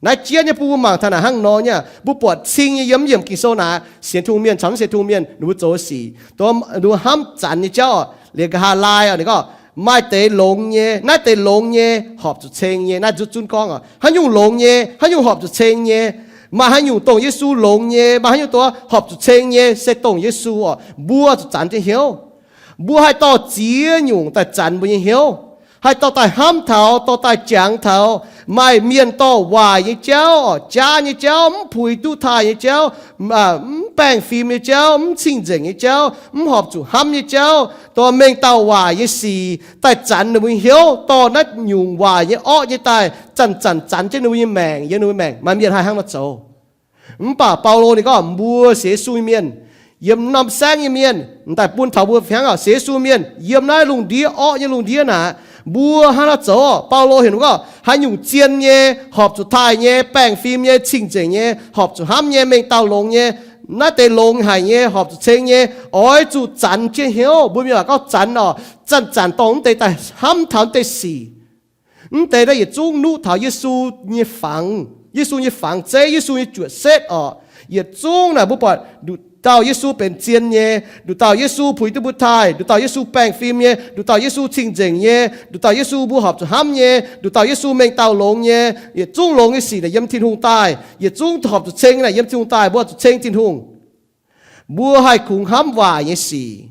Naaiv jiex nyei bun mbuo mangc taux naaic hnangv nor nyei, mbuo buatc cing nyei yiem mv yiemc Ging-Sou naaic sienx Tin-Hungh mienh caux mv sienx Tin-Hungh mienh ninh mbuo zoux nyei sic. Dongh ninh mbuo hnamv zanc nyei jauv oc, liuz nqa'haav laai oc, ninh gorngv maaih deix longx nyei, naaiv deix longx nyei horpc zuqc ceng nyei. Naaiv nzutv zunv gorngv oc, haaix nyungc longx nyei, haaix nyungc horpc zuqc ceng nyei. Maaih haaix nyungc dongh Yesu longx nyei, maaih haaix nyungc dongh horpc zuqc ceng nyei, se dongh Yesu oc. Mbuo zuqc zanc jienv hnyouv. Mbuo haih dorh ziex nyungc daaih zanc mbuo nyei hnyouv, haih dorh daaih hnamv taux, dorh daaih jangx taux maaih mienh dorh waaic nyei jauv, jaav nyei jauv, mv puix duqv taaih nyei jauv, mv baengh fim nyei jauv, mv cing-nzengc nyei jauv, mv horpc zuqc hnamv nyei jauv, dorh mengh dauh waaic nyei sic daaih zanc ninh mbuo nyei hnyouv, dorh naaiv nyungc waaic nyei orqv nyei daaih zanc-zanc zanc jienv ninh mbuo nyei maengc, yiem ninh mbuo maengc. Maaih mienh haih hnangv nor zoux. Mv baac Baulo ninh gorngv mbuo sienx Yesu nyei mienh, yiem norm saengv nyei mienh, m'daaih bun taux mbuo fih hnangv oc, sienx Yesu mienh yiem naaiv lungh ndiev, orqv nyei lungh ndiev naaic, mbuo hnangv naaiv zoux oc. Baulo heuc mbuo gorngv haaix nyungc zien nyei, horpc zuqc taaih nyei, baengh fim nyei, cing-nzengc nyei, horpc zuqc hnamv nyei, mengh dauh longx nyei, naaiv deix longx haic nyei, horpc zuqc ceng nyei, oix zuqc zanc jienv hnyouv. Mbuo mienh waac gorngv zanc oc, zanc-zanc dorh mv deix daaih hnamv taux mv deix sic. Mv deix naaiv yietc zungv nuqv taux Yesu nyei fangx, Yesu nyei fangx zeiv, Yesu nyei juoqc setv oc. Yietc zungv naaic mbuo buatc nduqc dauh Yesu benx zien nyei, nduqc dauh Yesu puix duqv mbuo taaih, nduqc dauh Yesu baengh fim nyei, nduqc dauh Yesu cing-nzengc nyei, nduqc dauh Yesu mbuo horpc zuqc hnamv nyei, nduqc dauh Yesu mengh dauh longx nyei. Yietc zungv longx nyei sic naaic yiem Tin-Hungh daaih, yietc zungv horpc zuqc ceng naaic yiem Tin-Hungh daaih, mbuo zuqc ceng Tin-Hungh. Mbuo haih kungx hnamv waaic nyei sic.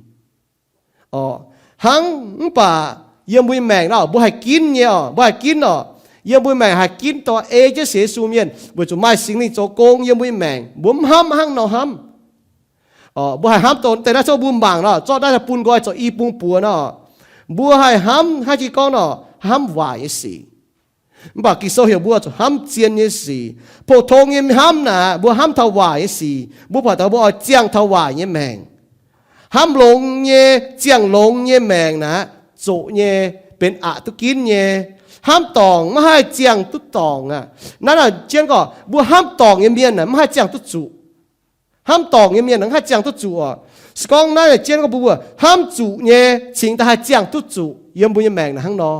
Hnangv mv baac yiem mbuo nyei maengc nor, mbuo haih ginv nyei oc, mbuo haih ginv oc. Yiem mbuo nyei maengc haih ginv dongh ei jienv sienx Yesu mienh weic zuqc maaih Singx Lingh zoux gong yiem mbuo nyei maengc. Mbuo mv hnamv hnangv nor hnamv. Mbuo haih hnamv dongh deix naaiv, zorqv mbuo mangc nor, zorqv naaiv bun nqoi zoux i bung buoz nor, mbuo haih hnamv hnangv jiex gorngv nor, hnamv waaic nyei sic. Mv baac Ging-Sou heuc mbuo zuqc hnamv zien nyei sic. Pou-tong nyei hnamv naaic, mbuo hnamv taux waaic nyei sic, mbuo buatc taux mbuo oix ziangh taux waaic nyei maengc. Hnamv longx nyei, ziangh longx nyei maengc naaic, zoqc nyei, benx aqc duqv ginv nyei. Hnamv dorngc maiv haih ziangh duqv dorngc aqv. Naaiv naaic jienv gorngv mbuo hnamv dorngc nyei mienh naaic mv haih ziangh duqv zuqc. Hnamv dorngc nyei mienh mv haih ziangh duqv zuqc oc. Se gorngv naaiv naaic jienv gorngv mbuo hnamv zuqc nyei cingx daaih haih ziangh duqv zuqc yiem mbuo nyei maengc naaic hnangv nor.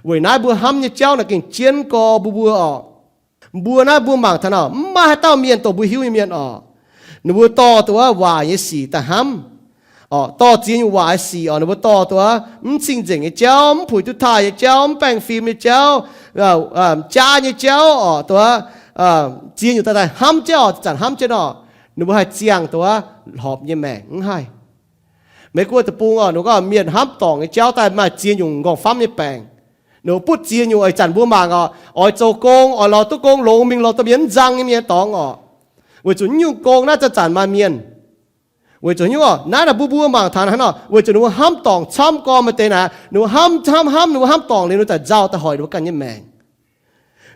Weic naaiv mbuo hnamv nyei jauv naaic gengh jienv gorx mbuo mbuo oc. Mbuo naaiv mbuo mangc taux nor, mv maaih haaix dauh mienh dongh mbuo hiuv nyei mienh oc, ninh mbuo dorh dongh wuov waaic nyei sic daaih hnamv. Dorh ziex nyungc waaic nyei sic oc, ninh mbuo dorh dongh wuov mv cing-nzengc nyei jauv, mv puix duqv taaih nyei jauv, mv baengh fim nyei jauv, jaav nyei jauv oc, dongh wuov ziex nyungc daaih daaih hnamv jienv oc, zanc hnamv jienv oc, ninh mbuo haih ziangh dongh wuov horpc nyei maengc mv haih. Mei guoqv deic-bung oc, ninh gorngv mienh hnamv dorngc nyei jauv daaih maaih ziex nyungc nqorngv-famv nyei baengc. Ninh butv ziex nyungc oix zanc mbuo mangc oc, oix zoux gong, oix lorz duqv gong longx mingh lorz domh mienh mv nzang nyei mienh dorngx oc. Weic zuqc nyungc gong naaiv zanc-zanc maaih mienh. Weic zuqc nyungc oc, naaiv naaic mbuo mbuo mangc taux hnangv nor, weic zuqc ninh mbuo hnamv dorngc camv gorngv maaih deix naaic, ninh mbuo hnamv hnamv hnamv, ninh mbuo hnamv dorngc liuz ninh daaih nzauh daaih hoic ninh mbuo ganh nyei maengc.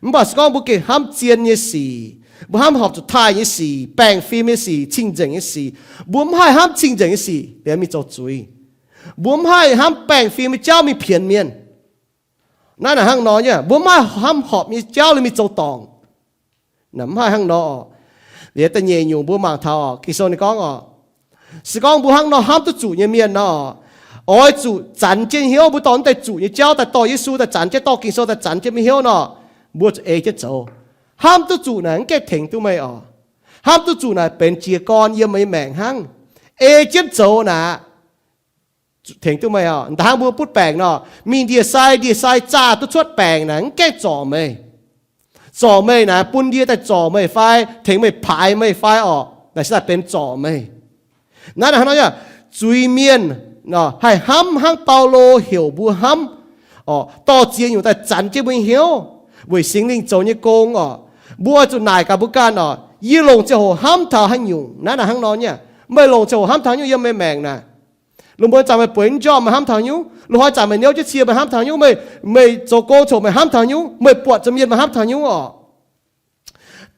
Mv baac se gorngv mbuo gengh hnamv zien nyei sic, mbuo hnamv horpc zuqc taaih nyei sic, baengh fim nyei sic, cing-nzengc nyei sic, mbuo mv haih hnamv cing-nzengc nyei sic, liuz mingh zoux zuiz. Mbuo mv haih hnamv baengh fim nyei jauv mingh pienx mienh. Naaiv naaic hnangv nor nyei, mbuo mv haih hnamv horpc nyei jauv liuz mingh zoux dorngc. Mv haih hnangv nor. Liuz da'nyeic nyungc mbuo mangc taux oc, Ging-Sou ninh gorngv oc, se gorngv mbuo hnangv nor hnamv duqv zuqc nyei mienh nor, oix zuqc zanc jienv hnyouv, mbuo dorh naaiv deix zuqc nyei jauv daaih dorh Yesu daaih zanc jienv, dorh Ging-Sou daaih zanc jienv meih hnyouv nor, mbuo zuqc ei jienv zoux. Hnamv duqv zuqc naaic mv gaengh tengx duqv meih oc. Hnamv duqv zuqc naaic benx jiez gorn yiem meih nyei maengc hnangv. Ei jienv zoux naaic, tengx duqv meih oc. Da'hnangv mbuo butv baengc nor, mingh ndie-sai, ndie-sai zaah duqv cuotv baengc naaic mv gaengh zorc meih. Zorc meih naaic bun ndie daaih zorc meih fai tengx meih paaix meih fai oc, naaic se daaih benx zorc meih. Naaiv naaic hnangv nor, zuiz-mienh haih hnamv hnangv Baulo heuc mbuo hnamv oc, dorh ziex nyungc daaih zanc jienv mbuo nyei hnyouv weic Singx Lingh zoux nyei gong oc. Mbuo oix zuqc naaic gaax mbuo ganh oc, yie longc ziangh hoc hnamv taux haaix nyungc? Naaiv naaic hnangv nor nyei, meih longc ziangh hoc hnamv taux haaix nyungc yiem meih maengc naaic? Lungh muonz zanc meih bueix njormh meih hnamv taux haaix nyungc? Lungh hnoi zanc meih niouv jienv cie meih hnamv taux haaix nyungc? Meih zoux gong coc meih hnamv taux haaix nyungc? Meih buatc zuqc mienh meih hnamv taux haaix nyungc oc?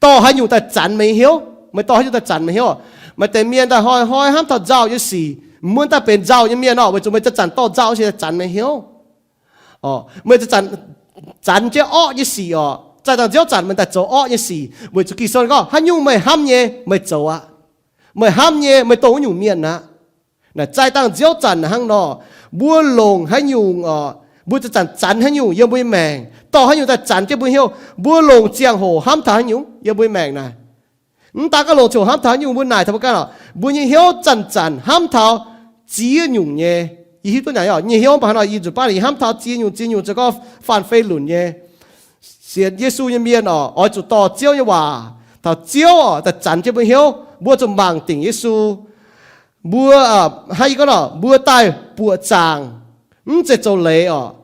Dorh haaix nyungc daaih zanc meih nyei hnyouv? Meih dorh haaix nyungc daaih zanc meih hnyouv? Maaih deix mienh daaih hnoi-hnoi hnamv taux nzauh nyei sic, mv mun daaih benx nzauh nyei mienh orqc, weic zuqc meih zanc-zanc dorh nzauh nyei sic daaih zanc meih hnyouv. Meih zanc-zanc zanc jienv orqv nyei sic orqc, zaih dangh nziouv zanc meih daaih zoux orqv nyei sic, weic zuqc Ging-Sou gorngv haaix nyungc meih hnamv nyei meih zoux aqv. Meih hnamv nyei meih dongh wuov nyungc mienh aqv. Naaic zaih dangh nziouv zanc hnangv nor, mbuo longc haaix nyungc orqc, mbuo zanc-zanc zanc haaix nyungc yiem mbuo nyei maengc, dorh haaix nyungc daaih zanc jienv mbuo hnyouv, mbuo longc ziangh hoc hnamv taux haaix nyungc yiem mbuo nyei maengc naaic. Mv daan gorngv longc ziangh hoc hnamv taux haaix nyungc, mbuo naaic taux mbuo ganh orqc, mbuo nyei hnyouv zanc-zanc hnamv taux ziex nyungc nyei. Yie hiuv duqv naaic orqc, nyei hnyouv mv baac hnangv nor, yie nzunc baav yie hnamv taux ziex nyungc, ziex nyungc zoux gorngv faanh fei lunc nyei. Sienx Yesu nyei mienh orqc, oix zuqc dorh Ziouv nyei waac taux Ziouv orqc daaih zanc jienv mbuo hnyouv, mbuo zuqc mangc dingc Yesu. Mbuo, hnangv yie gorngv orqc, mbuo daaih buoqc zaangc, mv zeiz zoux leiz orqc.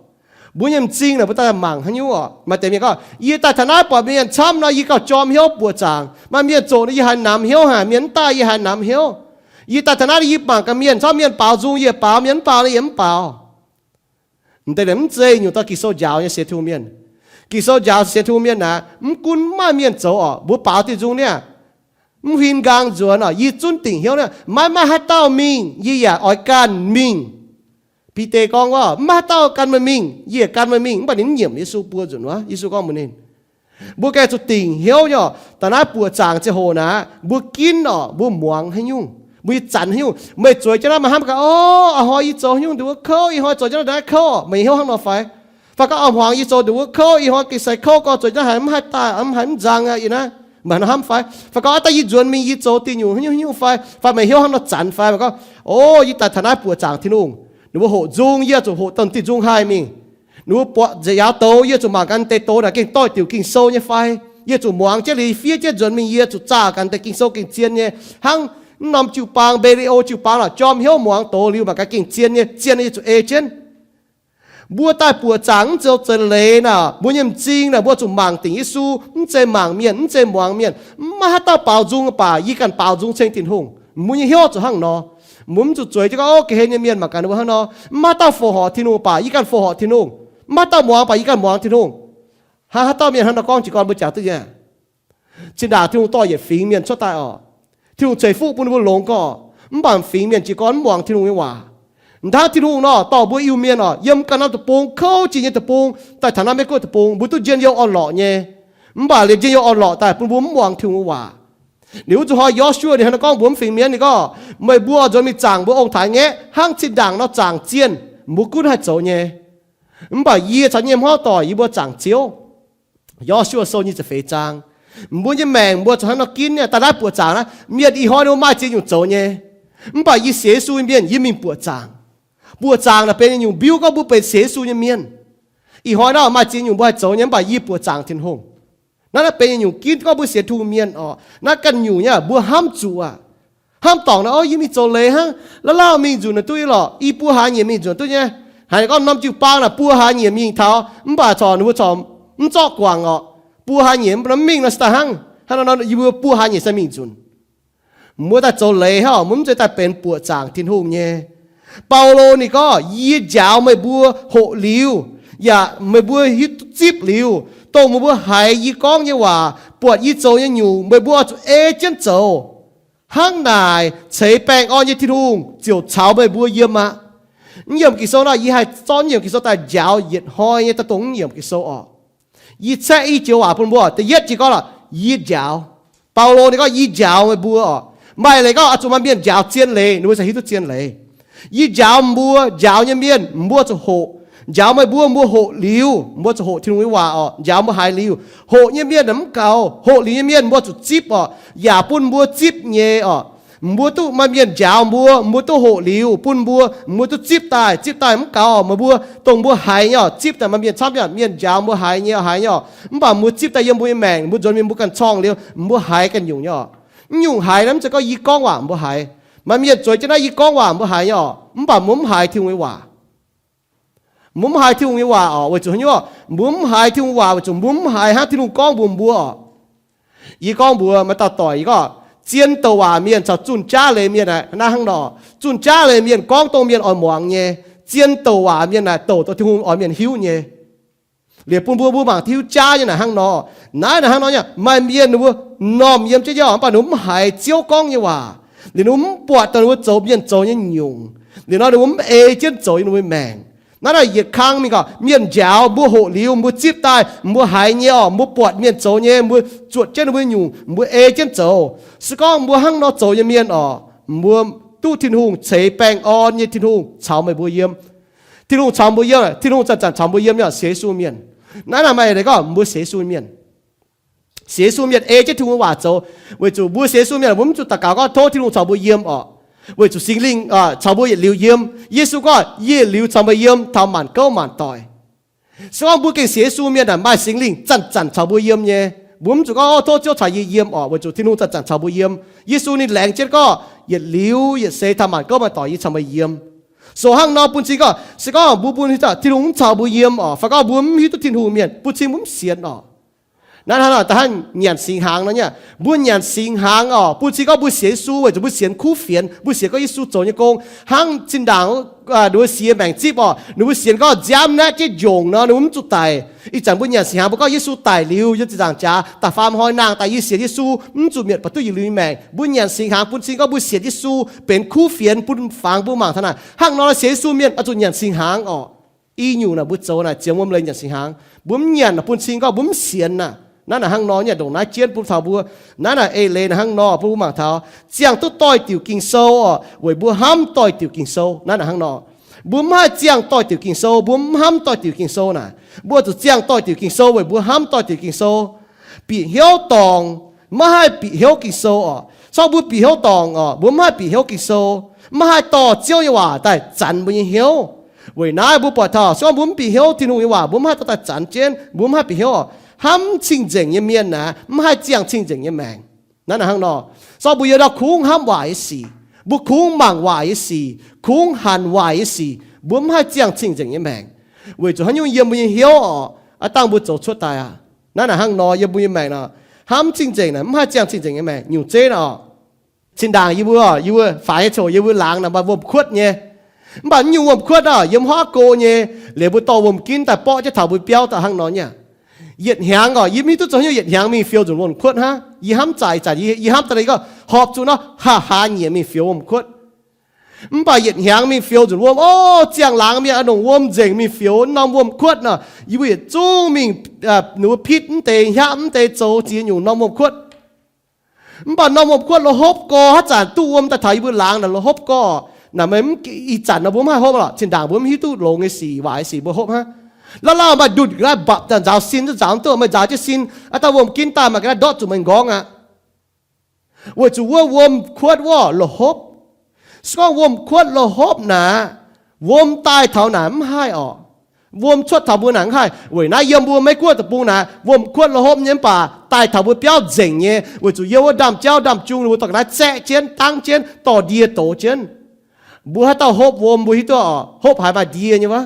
Mbuo nyei m'zing naaic mbuo daaih mangc haaix nyungc orqc. Maaih deix mienh gorngv, yie daaih taux naaiv buatc mienh camv nor, yie gauh jorm hnyouv buoqc zaangc. Maaih mienh zoqc nor yie haiz namx hnyouv, haiz mienh mv daaih yie haiz namx hnyouv. Yie daaih taux naaiv yie mangc gaax mienh camv, mienh baaux nzung yie baaux, mienh mv baaux nor yie mv baaux. M'deix naaic mv zeiz nyungc dorh Ging-Sou njaaux nyei sienx Tin-Hungh mienh. Ging-Sou njaaux sienx Tin-Hungh mienh naaic, mv gunv maaih mienh zoux orqc, mbuo baaux diuh nzung niaa, mv huin nqaang nzuonx orqc, yie zunv dingc hnyouv niaa, maiv maaih haaix dauh mingh yie yaac oix ganh mingh. Bide gorngv orqc, mv maaih haaix dauh gan meih mingh, yie yaac gan meih mingh. Mv baac ninh mv nyiemc Yesu buo nzunc wuov. Yesu gorngv mbuox ninh, mbuo gengh zuqc dingc hnyouv nyei orqc. Daaih naaiv buoqc zaangc ziangh hoc naaic, mbuo ginv orqc, mbuo muangx haaix nyungc, mbuo nyei zanc haaix nyungc. Meih zueiz jienv naaiv meih hnamv gaax, o, a'hnoi yie zoux haaix nyungc nduqc wuov kouv, ih hnoi zoux jienv naaiv kouv, meih hnyouv hnangv nor fai? Fai gorngv a'hmuangx yie zoux nduqc wuov kouv, ih hnoi gengh sai kouv gorx, zoux jienv haiz mv haih daaih, mv haih mv nzang aqv, yie naaiv meih hnamv fai? Fai gorngv aav daaih yie nzuonx mingh yie zoux diuh nyungc haaix nyungc haaix nyungc fai? Fai meih hnyouv hnangv nor zanc fai? Meih gorngv, o, yie daaih taux naaiv buoqc zaangc Tin-Hungh, ninh mbuo hoqc nzung, yie zuqc hoqc dongh diuh nzung haih mingh. Ninh mbuo buatc njaaux douz, yie zuqc mangc gaax deix douz naaic gengh doix-diuc Ging-Sou nyei fai? Yie zuqc muangx jienv liuz fiev jienv nzuonx mingh, yie zuqc zaah gaax deix Ging-Sou gengh zien nyei. Hnangv mv norm jiu-baang, video jiu-baang lorqc, jorm hnyouv muangx douz liuz mangc gaax gengh zien nyei, zien nyei yie zuqc ei jienv. Mbuo daaih buoqc zaangc mv zoux zeiz leiz naaic, mbuo nyei m'zing naaic mbuo zuqc mangc dingc Yesu, mv zeiz mangc mienh, mv zeiz muangx mienh. Mv maaih haaix dauh baaux nzung baac yie ganh baaux nzung ceng Tin-Hungh. Mbuo nyei hnyouv zuqc hnangv nor. Mbuo mv zuqc zueiz jienv gorngv, o, ga'hlen nyei mienh mangc gaax ninh mbuo hnangv nor. Mv maaih haaix dauh fongc horc Tin-Hungh baac yie ganh fongc horc Tin-Hungh. Mv maaih haaix dauh muangx baac yie ganh muangx Tin-Hungh. Hnangv haaix dauh mienh hnangv nor gorngv jiez gorn mbuo jangx duqv nyei. Zinh ndaangc Tin-Hungh dorh yietc fingx mienh cuotv daaih orqc. Tin-Hungh ceix fuqv bun ninh mbuo longx gorx, mv baac fingx mienh jiez gorn mv muangx Tin-Hungh nyei waac. Hnangv Tin-Hungh nor dorh mbuo Iu-Mienh orqc, yiem ganh norm deic-bung, kouv jiex nyei deic-bung, daaih taux naaiv Meiv-Guoqv deic-bung, mbuo duqv njien-youh orn-lorqc nyei. Mv baac liemh njien-youh orn-lorqc daaih bun mbuo mv muangx Tin-Hungh nyei waac. Liuz wuov zuqc hnoi Yoshua ninh hnangv nor gorngv mbuox mv fingx mienh, ninh gorngv, meih mbuo oix nzuonx mingh zaangc mbuo ong-taaix ngaeqv hnangv zinh ndaangc nor zaangc zienh, mbuo gunv haih zoux nyei. Mv baac yie caux yie nyei hmuangv doic yie mbuo zaangc Ziouv. Yoshua Sou nyic ziepc feix zaang. Mbuo nyei maengc mbuo zuqc hnangv nor ginv nyei, daaih naaiv buoqc zaangc naaiv, mienh ih hnoi ninh mbuo maaih ziex nyungc zoux nyei. Mv baac yie sienx Yesu nyei mienh yie mingh buoqc zaangc. Buoqc zaangc naaic benx nyei nyungc mbiuv gorngv mbuo benx sienx Yesu nyei mienh. Ih hnoi naaiv maaih ziex nyungc mbuo haih zoux nyei, mv baac yie buoqc zaangc Tin-Hungh. Naaiv naaiv benx nyei nyungc ginv gorngv mbuo sienx Tin-Hungh mienh orqc. Naaiv ganh nyungc nyei mbuo hnamv zuqc aac. Hnamv dorngc naaiv, o, yie mingh zoux leiz hnangv, la'laauh mingh nzunc naaic duqv nyei lorqc, i buo hlaax nyieqc mingh nzunc duqv nyei. Haiz gorngv norm jiu-baang naaic buo hlaax nyieqc mingh taux, mv baac corc ninh mbuo corc mv zorqv guangc orqc. Buo hlaax nyieqc mv mingh nor se daaih hnangv, hnangv nor yie mbuo buo hlaax nyieqc se mingh nzunc. Mbuo daaih zoux leiz hnangv orqc, mbuo mv zeiz daaih benx buoqc zaangc Tin-Hungh nyei. Baulo ninh gorngv, yie njaaux meih mbuo hoqc liuz, yaac meih mbuo hiuv duqv zipv liuz, dongh meih mbuo haiz yie gorngv nyei waac, buatc yie zoux nyei nyungc, meih mbuo oix zuqc ei jienv zoux. Hnangv naaic ceix baengh orn nyei Tin-Hungh ziouc caux meih mbuo yiem aqv. Mv nyiemc Ging-Sou nor, yie haih zorqv nyiemc Ging-Sou daaih njaaux yietc hnoi nyei daaih dongh mv nyiemc Ging-Sou orqc. Yie caeqv i joux waac bun mbuo. Da'yietv jiex gorngv lorqc, yie njaaux. Baulo ninh gorngv, yie njaaux meih mbuo orqc. Maaih leiz gorngv oix zuqc maaih mienh njaaux zien leiz, ninh mbuo cingx hiuv duqv zien leiz. Yie njaaux mbuo, njaaux nyei mienh, mbuo zuqc hoqc. Njaaux meih mbuo, mbuo hoqc liuz, mbuo zuqc hoqc Tin-Hungh nyei waac orqc. Njaaux mbuo haiz liuz. Hoqc nyei mienh mv gaux, hoqc liuz nyei mienh mbuo zuqc zipv orqc, yaac bun mbuo zipv nyei orqc. Mbuo duqv maaih mienh njaaux mbuo, mbuo duqv hoqc liuz bun mbuo, mbuo duqv zipv daaih. Zipv daaih mv gaux, meih mbuo dongh mbuo haiz nyei orqc, zipv daaih maaih mienh camv nyei, mienh njaaux mbuo haiz nyei, haiz nyei orqc. Mv baac mbuo zipv daaih yiem mbuo nyei maengc, mbuo nzuonx mingh mbuo ganh corngh liuz, mbuo haiz ganh nyungc nyei orqc. Mv nyungc haiz naaiv mv zeiz gorngv yie gorngv waac mbuo haiz. Maaih mienh zueiz jienv naaiv yie gorngv waac mbuo haiz nyei orqc, mv baac mbuo mv haiz Tin-Hungh nyei waac. Mbuo mv haiz Tin-Hungh nyei waac orqc, weic zuqc haaix nyungc? Mbuo mv haiz Tin-Hungh waac weic zuqc mbuo mv haiz hnangv Tin-Hungh gorngv mbuox mbuo orqc. Yie gorngv mbuox maaih dauh doic, yie gorngv, zien douc waac mienh caux zunh jaav leiz mienh naaiv hnangv nor. Zunh jaav leiz mienh gorngv dongh mienh oix muangx nyei. Zien douc waac mienh naaic douc dongh Tin-Hungh oix mienh hiuv nyei. Liuz bun mbuo, mbuo mangc Tin-Hungh jaa nyei naaic hnangv nor. Naaiv naaic hnangv nor nyei, maaih mienh ninh mbuo m'normh yiem jienv nyei, mv baac ninh mbuo mv haiz Ziouv gorngv nyei waac. Liuz ninh mbuo mv buatc dongh ninh mbuo zoux mienh zoux nyei nyungc. Liuz nor ninh mbuo mv ei jienv zoux yiem ninh mbuo nyei maengc. Naaiv naaic yietc kang mingh gaax, mienh njaaux mbuo, hoqc liuz mbuo zipv daaih, mbuo haiz nyei orqc, mbuo buatc mienh zoux nyei, mbuo zuotc jienv ninh mbuo nyei nyungc, mbuo ei jienv zoux. Se gorngv mbuo hnangv nor zoux nyei mienh orqc, mbuo duqv Tin-Hungh ceix baengh orn nyei, Tin-Hungh caux meih mbuo yiem. Tin-Hungh caux mbuo yiem, Tin-Hungh zanc-zanc caux mbuo yiem nyei, sienx Yesu mienh. Naaiv naaic maaih deix gorngv mbuo sienx Yesu mienh, sienx Yesu mienh ei jienv Tin-Hungh waac zoux. Weic zuqc mbuo sienx Yesu mienh, mbuo mv zuqc daux gaux gorngv tov Tin-Hungh caux mbuo yiem orqc, weic zuqc Singx Lingh caux mbuo yietc liuz yiem. Yesu gorngv, yie yietc liuz caux meih yiem taux maanc gouv maanc doic. Se gorngv mbuo gengh sienx Yesu mienh naaic, maaih Singx Lingh zanc-zanc caux mbuo yiem nyei. Mbuo mv zuqc gorngv, tov Ziouv caux yie yiem orqc, weic zuqc Tin-Hungh zanc-zanc caux mbuo yiem. Yesu ninh laengz jienv gorngv, yietc liuz yietc seix taux maanc gouv maanc doic yie caux meih yiem. So hnangv nor bun cing gorngv se gorngv mbuo, mbuo Tin-Hungh mv caux mbuo yiem orqc, fai gorngv mbuo mv hiuv duqv Tin-Hungh mienh, bun cing mbuo mv sienx orqc. Naaiv hnangv nor da'hnangv nyanc singx hnaangx nor nyei, mbuo nyanc singx hnaangx orqc, bun cing gorngv mbuo sienx Yesu weic zuqc mbuo sienx kuv fienx, mbuo sienx gorngv Yesu zoux nyei gong hnangv zinh ndaangc ninh mbuo siex maengc zipv orqc, ninh mbuo sienx gorngv nziaamv naeqv jienv njongc nor ninh mbuo mv zuqc daic. Ih zanc mbuo nyanc singx hnaangx mbuo gorngv Yesu daic liuz yiem ziepc nzaangc jaax da'faam hnoi nangh daaih, yie sienx Yesu mv zuqc mietc baac duqv yietc liuz nyei maengc. Mbuo nyanc singx hnaangx bun cing gorngv mbuo sienx Yesu benx kuv fienx bun fangx mbuo mangc taux naaic. Hnangv nor sienx Yesu mienh oix zuqc nyanc singx hnaangx orqc. I nyungc naaic mbuo zoux naaic ziangh wuom leiz nyanc singx hnaangx. Mbuo mv nyanc naaic bun cing gorngv mbuo mv sienx naaic. Naaiv naaic hnangv nor nyei, ndongc naaiv jienv bun taux mbuo. Naaiv naaic eix leiz naaic hnangv nor bun mbuo mangc taux, ziangh duqv doix-diuc Ging-Sou orqc, weic mbuo hnamv doix-diuc Ging-Sou. Naaiv naaic hnangv nor, mbuo mv haih ziangh doix-diuc Ging-Sou, mbuo mv hnamv doix-diuc Ging-Sou naaic. Mbuo zuqc ziangh doix-diuc Ging-Sou weic mbuo hnamv doix-diuc Ging-Sou. Bieqc hnyouv dorngc, maiv haih bieqc hnyouv Ging-Sou orqc. Se gorngv mbuo bieqc hnyouv dorngc orqc, mbuo mv haih bieqc hnyouv Ging-Sou, mv haih dorh Ziouv nyei waac daaih zanx mbuo nyei hnyouv. Weic naaiv mbuo buatc taux se gorngv mbuo mv bieqc hnyouv Tin-Hungh nyei waac, mbuo mv haih dorh daaih zanx jienv, mbuo mv haih bieqc hnyouv orqc. Hnamv cing-nzengc nyei mienh naaic mv haih ziangh cing-nzengc nyei maengc. Naaiv naaic hnangv nor, se gorngv mbuo yiem ndau kungx hnamv waaic nyei sic, mbuo kungx mangc waaic nyei sic, kungx hanc waaic nyei sic, mbuo mv haih ziangh cing-nzengc nyei maengc. Weic zuqc haaix nyungc yiem mbuo nyei hnyouv orqc, aav dangh mbuo zoux cuotv daaih aqv. Naaiv naaic hnangv nor yiem mbuo nyei maengc nor, hnamv cing-nzengc naaic mv haih ziangh cing-nzengc nyei maengc. Nyungc zeiv nor, zinh ndaangc yie mbuo, yie mbuo faix nyei coc yie mbuo laangz naaic maaih wuom-kuotv nyei. Mv baac mv nyungc wuom-kuotv nor yiem huaav go nyei. Liuz mbuo dorh wuom-ginv daaih borqv jienv taux mbuo biauv daaih hnangv nor nyei. Yietc hnyangx orqc, yie mv hiuv duqv zoux haaix nyungc yietc hnyangx mingh fioux nzunc wuom-kuotv hnangv. Yie hnamv zaic, ih zanc yie hnamv daaih gorngv horpc zuqc nor, haa haa nyiec mingh fioux wuom-kuotv. Mv baac yietc hnyangx mingh fioux nzunc wuom, o, ziangh laangz mienh a'nongc wuom nzengc mingh fioux norm wuom-kuotv nor, yie mbuo yietc zungv mingh, ninh mbuo pitv mv deix, hiaapv mv deix, zoux ziex nyungc norm wuom-kuotv. Mv baac norm wuom-kuotv la'hopv gorx, haaix zanc duqv wuom daaih taux yie mbuo laangz naaic la'hopv gorx. Naaic meih mv, ih zanc nor mbuo mv haih hopv lorqc. Zinh ndaangc mbuo mv hiuv duqv longx nyei sic, waaic nyei sic mbuo hopv hnangv. Lauh lauh maaih ndunh ga'naaiv mbapc daaih nzaaux sin, nzaaux mv duqv, meih nzaaux jienv sin, aav dangh wuom-ginv daaih maaih ga'naaiv ndortv zuqc meih nqorngv aqv. Weic zuqc wuov wuom-kuotv wuov la'hopv. Se gorngv wuom-kuotv la'hopv naaic, wuom daaih taux naaic mv haih orqc. Wuom cuotv taux mbuo naaic mv haih. Weic naaiv yiem mbuo Meiv Guoqv deic-bung naaic, wuom-kuotv la'hopv nyei mv baac daaih taux mbuo biauv nzengc nyei, weic zuqc yiem wuov ndaamv-jauv ndaamv-jung ninh mbuo dorh ga'naaiv zaeqv jienv, dangv jienv, dorh ndie dox jienv. Mbuo haaix dauh hopv wuom mbuo hiuv duqv orqc, hopv haaix maaih ndie nyei wuov.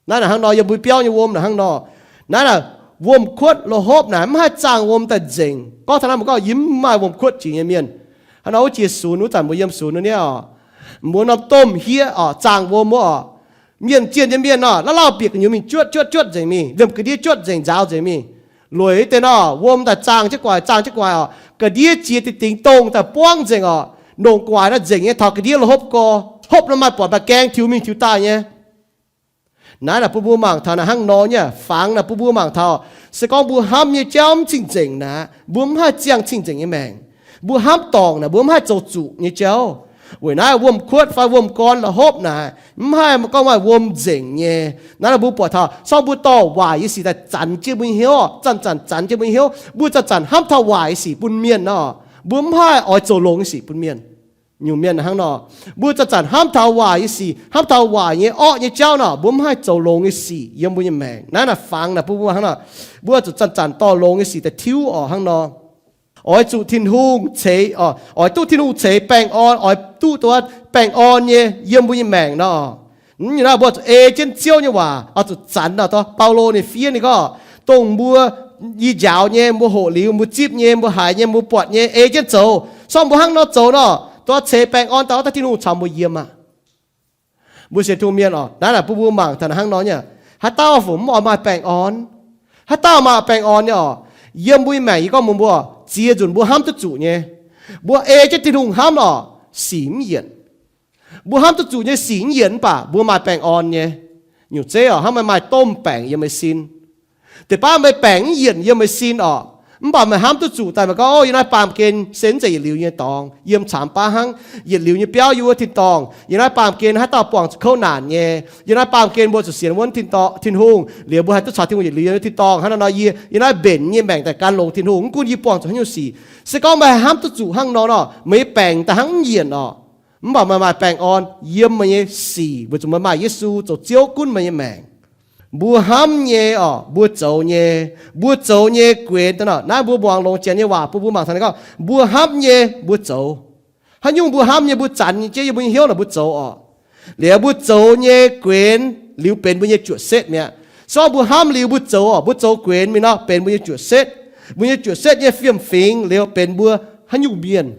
Naaiv naaic hnangv nor, yiem mbuo biauv nyei wuom naaic hnangv nor. Naaiv naaic, wuom-kuotv la'hopv naaic mv haih zaangh wuom daaih nzengc. Gorngv taux naaiv mbuo gorngv yie mv maaih wuom-kuotv jiex nyei mienh. Hnangv nor wuov jiex sunx, wuov zanc mbuo yiem sunx wuov niaa orqc, mbuo norm domh hieqv orqc, zaangh wuom wuov orqc, mienh zienh nyei mienh nor, lauh lauh bieqc gu'nyuoz mingh juotv juotv juotv nzengc mingh, liemh ga'ndiev juotv nzengc, nzaaux nzengc mingh. Lueic deix nor, wuom daaih zaangh jienv guaax, zaangh jienv guaax orqc, ga'ndiev jiex dingx dingx dongh daaih buangv nzengc orqc, nongc guaax naaiv nzengc nyei taux ga'ndiev la'hopv gorx, hopv nor maaih buatc maaih gaeng tiux mingh tiux daaih nyei. Naaiv naaic bun mbuo mangc taux naaic hnangv nor nyei, fangx naaic bun mbuo mangc taux, se gorngv mbuo hnamv nyei jauv mv cing-nzengc naaic, mbuo mv haih ziangh cing-nzengc nyei maengc. Mbuo hnamv dorngc naaic, mbuo mv haih zoux zuqc nyei jauv. Weic naaiv wuom-kuotv fai wuom-gorn la'hopv naaic, mv haih gorngv maaih wuom nzengc nyei. Naaiv naaic mbuo buatc taux, se gorngv mbuo dorh waaic nyei sic daaih zanc jienv mbuo nyei hnyouv, zanc-zanc zanc jienv mbuo nyei hnyouv, mbuo zanc-zanc hnamv taux waaic nyei sic bun mienh nor, mbuo mv haih oix zoux longx nyei sic bun mienh. Nyungc mienh hnangv nor, mbuo zanc-zanc hnamv taux waaic nyei sic, hnamv taux waaic nyei orqv nyei jauv nor, mbuo mv haih zoux longx nyei sic yiem mbuo nyei maengc. Naaiv naaic fangx naaic bun mbuo hnangv nor, mbuo zuqc zanc-zanc dorh longx nyei sic daaih tiuv orqc hnangv nor. Oix zuqc Tin-Hungh ceix, oix duqv Tin-Hungh ceix baengh orn, oix duqv duqv baengh orn nyei yiem mbuo nyei maengc nor. Mv nyungc naaic mbuo zuqc ei jienv Ziouv nyei waac, oix zuqc zanc nor. Dongh Baulo ninh fiev ninh gorngv, dongh mbuo, yie njaaux nyei, mbuo hoqc liuz, mbuo zipv nyei, mbuo haiz nyei, mbuo buatc nyei, ei jienv zoux. Se gorngv mbuo hnangv nor zoux nor, dongh ceix baengh orn daaih, daaih Tin-Hungh caux mbuo yiem aqv. Mbuo sienx Tin-Hungh mienh oc, naaiv naaic bun mbuo mangc taux hnangv nor nyei. Haaix dauh fungc mv oix maaih baengh orn? Haaix dauh maaih baengh orn nyei orqc? Yiem mbuo nyei maengc, yie gorngv mbuox mbuo, ziex nzunc mbuo hnamv duqv zuqc nyei. Mbuo ei jienv Tin-Hungh hnamv orqc, sic mv yienc. Mbuo hnamv duqv zuqc nyei sic mv yienc mv baac mbuo maaih baengh orn nyei. Nyungc zeiv orqc, hnangv meih maaih domh baengc yiem meih sin. Deix baav meih baengc mv yienc yiem meih sin orqc, mv baac meih hnamv duqv zuqc daaih, meih gorngv, O, yiem naaiv baamh gen se mv zeiz yietc liuz nyei dorngx, yiem caamx baav hnangv. Yietc liuz nyei biauv yiem wuov tin-dorngh. Yiem naaiv baamh gen haaix dauh buangh zuqc kouv naanc nyei. Yiem naaiv baamh gen mbuo zuqc sienx wuonv Tin-Hungh, liuz mbuo haih duqv caux Tin-Hungh yietc liuz nyei tin-dorngh. Hnangv naaiv nor yie, yiem naaiv mbenc nyei maengc daaih gan longx Tin-Hungh, mv gunv yie buangh zuqc haaix nyungc sic. Se gorngv meih hnamv duqv zuqc hnangv nor nor, meih nyei baengc daaih hnangv mv yienc orqc, mv baac meih maaih baengh orn yiem meih nyei sic, weic zuqc meih maaih Yesu zoux Ziouv gunv meih nyei maengc. Mbuo hnamv nyei orqc, mbuo zoux nyei, mbuo zoux nyei guenx daaih nor, naaiv mbuo muangx longx janx nyei waac bun mbuo mangc taux ninh gorngv, mbuo hnamv nyei mbuo zoux. Haaix nyungc mbuo hnamv nyei mbuo zanc nyei jienv yiem mbuo nyei hnyouv naaic mbuo zoux orqc. Liuz mbuo zoux nyei guenx liuz benx mbuo nyei juoqc setv mi'aqv. Se gorngv mbuo hnamv liuz mbuo zoux orqc, mbuo zoux guenx mingh nor benx mbuo nyei juoqc setv. Mbuo nyei juoqc setv nyei fiem-fingx liuz benx mbuo haaix nyungc mienh.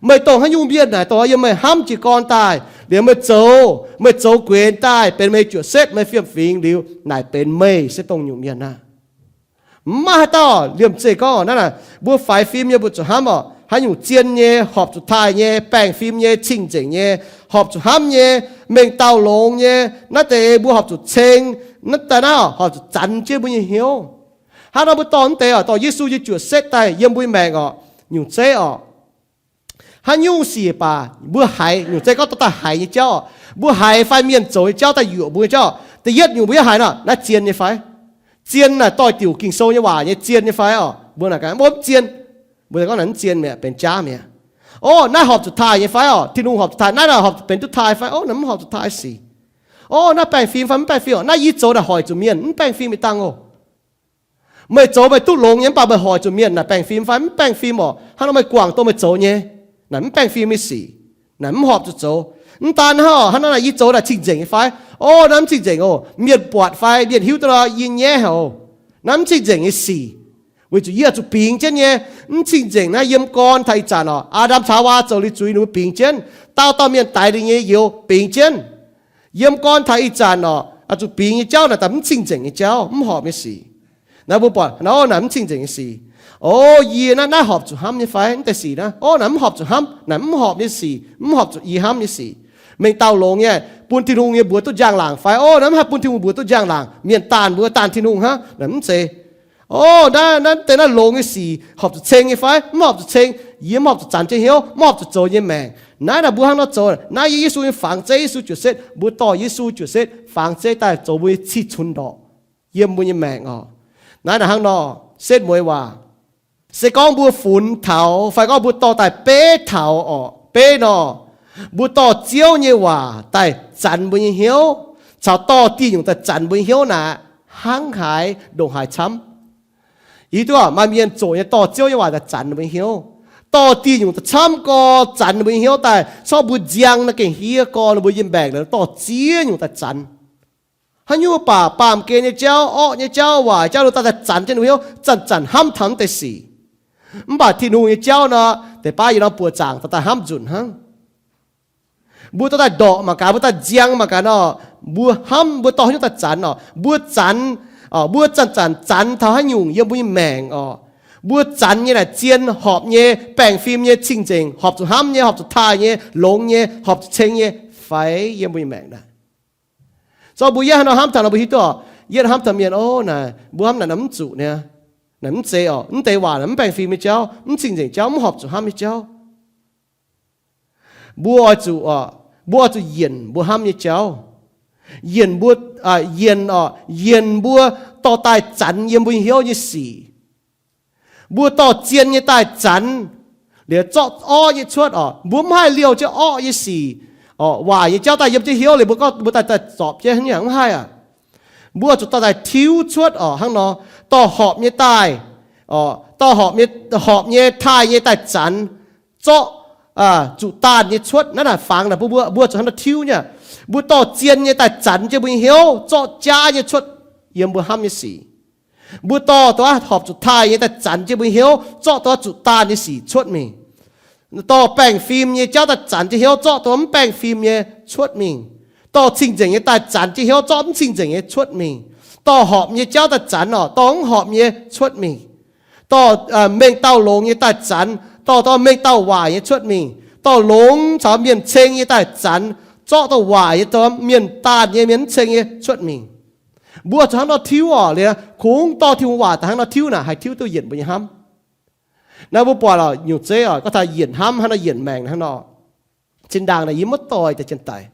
Meih dongh haaix nyungc mienh naaic, dongh yiem meih hnamv jiez gorn daaih, liuz meih zoux, meih zoux guenx daaih benx meih nyei juoqc setv, meih fiem-fingx liuz naaic benx meih se dongh nyungc mienh aqv. Mv maaih haaix dauh liemh zeih gorngv naaiv naaic, mbuo faix fim nyei mbuo zuqc hnamv orqc, haaix nyungc zien nyei, horpc zuqc taaih nyei, baengh fim nyei, cing-nzengc nyei, horpc zuqc hnamv nyei, mengh dauh longx nyei, naaiv deix mbuo horpc zuqc ceng, naaiv daaih naaiv horpc zuqc zanx jienv mbuo nyei hnyouv. Hnangv nor mbuo dorh mv deix orqc, dorh Yesu nyei juoqc setv daaih yiem mbuo nyei maengc orqc, nyungc zeiv orqc, haaix nyungc sic baac mbuo haiz, nyungc zeiv gorngv dorh daaih haiz nyei jauv orqc, mbuo haiz fai mienh zoux nyei jauv daaih yuoqc mbuo nyei jauv, da'yietv nyungc mbuo yaac haiz nor, naaiv zien nyei fai? Zien naaic doix-diuc Ging-Sou nyei waac nyei zien nyei fai orqc? Mbuo naaic gaax, mbuo mv zien. Mbuo gorngv naaic mv zien mi'aqv, benx jaav mi'aqv. O, naaiv horpc zuqc taaih nyei fai orqc? Tin-Hungh horpc zuqc taaih, naaiv naaic horpc benx duqv taaih fai? O, naaiv mv horpc zuqc taaih sic. O, naaiv baengh fim fai mv baengh fim orqc? Naaiv yie zoux naaic hoic zuqc mienh, mv baengh fim nyei dangh oc. Meih zoux meih duqv longx nyei mv baac meih hoic zuqc mienh, naaic baengh fim fai mv baengh fim orqc? Hnangv nor meih guangc dongh meih zoux nyei, naaic mv baengh fim nyei sic, naaic mv horpc zuqc zoux. Mv daan hnangv, hnangv nor naaic yie zoux naaic cing-nzengc nyei fai? O, naaiv mv cing-nzengc oc. Mienh buatc fai mienh hiuv duqv nor yie nyaiv haic oc. Naaiv mv cing-nzengc nyei sic, weic zuqc yie oix zuqc bingx jienv nyei. Mv cing-nzengc naaiv yiem gorn taux ih zanc orqc, Aa^ndam caux Haawaa zoux liuz zuiz ninh mbuo bingx jienv, dauh dauh mienh daix ninh nyei youz bingx jienv. Yiem gorn taux ih zanc orqc, oix zuqc bingx nyei jauv naaic daaih mv cing-nzengc nyei jauv, mv horpc nyei sic. Naaiv mbuo buatc nor naaic mv cing-nzengc nyei sic. O, yie naaiv, naaiv horpc zuqc hnamv nyei fai? Mv deix sic naaiv, o, naaic mv horpc zuqc hnamv, naaic mv horpc nyei sic, mv horpc zuqc yie hnamv nyei sic. Mengh dauh longx nyei, bun Tin-Hungh nyei mbuox duqv njang-laangc fai? O, naaiv mv haih bun Tin-Hungh mbuox duqv njang-laangc, mienh daanh mbuo daanh Tin-Hungh hnangv, naaic mv zeiz. O, naaiv, naaiv deix naaiv longx nyei sic horpc zuqc ceng nyei fai? Mv horpc zuqc ceng. Yie mv horpc zuqc zanc jienv hnyouv, mv horpc zuqc zoux nyei maengc. Naaiv naaic mbuo hnangv nor zoux, naaiv yie Yesu nyei fangx zeiv, Yesu juoqc setv, mbuo dorh Yesu juoqc setv fangx zeiv daaih zoux mbuo nyei cih cunx ndorqc yiem mbuo nyei maengc orqc. Naaiv naaic hnangv nor, setv mueiz waac, se gorngv mbuo funx taux fai gorngv mbuo dorh daaih beiv taux orqc, beiv nor, mbuo dorh Ziouv nyei waac daaih zanx mbuo nyei hnyouv, caux dorh dieh nyungc daaih zanx mbuo nyei hnyouv naaic, hnangv haaix ndongc haaix camv. Yie hiuv duqv maaih mienh zoqc nyei dorh Ziouv nyei waac daaih zanx ninh mbuo nyei hnyouv, dorh dieh nyungc daaih camv gorx zanx ninh mbuo nyei hnyouv daaih, corc mbuo nziang naaiv gengh hiev gorx ninh mbuo yiem mbaengc naaic dorh ziex nyungc daaih zanx. Haaix nyungc baac baamh gen nyei jauv, orqv nyei jauv, waaic jauv, ninh daaih zanc jienv ninh mbuo hnyouv, zanc-zanc hnamv taux mv deix sic. Mv baac Tin-Hungh nyei jauv nor, deix baav yie norm buoqc zaangc daaih hnamv nzunc hnangv. Mbuo dorh daaih ndorqc mangc gaax, mbuo daaih nziang mangc gaax nor, mbuo hnamv, mbuo dorh haaix nyungc daaih zanc orqc? Mbuo zanc, mbuo zanc-zanc zanc taux haaix nyungc yiem mbuo nyei maengc orqc? Mbuo zanc nyei naaic zien horpc nyei, baengh fim nyei, cing-nzengc, horpc zuqc hnamv nyei, horpc zuqc taaih nyei, longx nyei, horpc zuqc ceng nyei fai yiem mbuo nyei maengc naaic? Zorqv mbuo yie hnangv nor hnamv taux nor mbuo hiuv duqv orqc, yie hnamv taux mienh, o, naaic mbuo hnamv naaic mv zuqc niaa. Naaic mv zeiz orqc, mv deix waac naaic mv baengh fim nyei jauv, mv cing-nzengc jauv, mv horpc zuqc hnamv nyei jauv. Mbuo oix zuqc orqc, mbuo oix zuqc yienc mbuo hnamv nyei jauv. Yienc mbuo, yienc orqc, yienc mbuo dorh daaih zanc yiem mbuo nyei hnyouv nyei sic. Mbuo dorh zien nyei daaih zanc, liuz zorqv orqv nyei cuotv orqc. Mbuo mv haih liouh jienv orqv nyei sic, waaic nyei jauv daaih yiem jienv hnyouv liuz mbuo gorngv mbuo daaih, daaih zorpc jienv nyei mv haih aac. Mbuo zuqc dorh daaih tiuv cuotv orqc hnangv nor, dorh horpc nyei daaih, dorh horpc nyei, horpc nyei taaih nyei daaih zanc, zorqv zuqc daanh nyei cuotv. Naaiv naaic fangx naaic mbuo, mbuo zuqc hnangv nor tiuv nyei. Mbuo dorh zien nyei daaih zanc jienv mbuo nyei hnyouv, zorqv jaav nyei cuotv yiem mbuo hnamv nyei sic. Mbuo dorh, dorh horpc zuqc taaih nyei daaih zanc jienv mbuo nyei hnyouv, zorqv dorh zuqc daanh nyei sic cuotv mingh. Dorh baengh fim nyei jauv daaih zanc jienv hnyouv, zorqv dorh mv baengh fim nyei cuotv mingh. Dorh cing-nzengc nyei daaih zanc jienv hnyouv, zorqv mv cing-nzengc nyei cuotv mingh. Dorh horpc nyei jauv daaih zanc orqc, dorh mv horpc nyei cuotv mingh. Dorh mengh dauh longx nyei daaih zanc, dorh dorh mengh dauh waaic nyei cuotv mingh. Dorh longx caux mienh ceng nyei daaih zanc, zorqv dorh waaic nyei, dorh mienh daanh nyei, mienh mv ceng nyei cuotv mingh. Mbuo zuqc hnangv nor tiuv orqc. Liuz kungx dorh Tin-Hungh waac daaih hnangv nor tiuv naaic, haih tiuv duqv yienc mbuo nyei hnamv. Naaiv mbuo buatc orqc, nyungc zeiv orqc, gorngv taux yienc hnamv hnangv nor yienc maengc hnangv nor. Zinh ndaangc naaic yie maiv doic daaih jienv daic.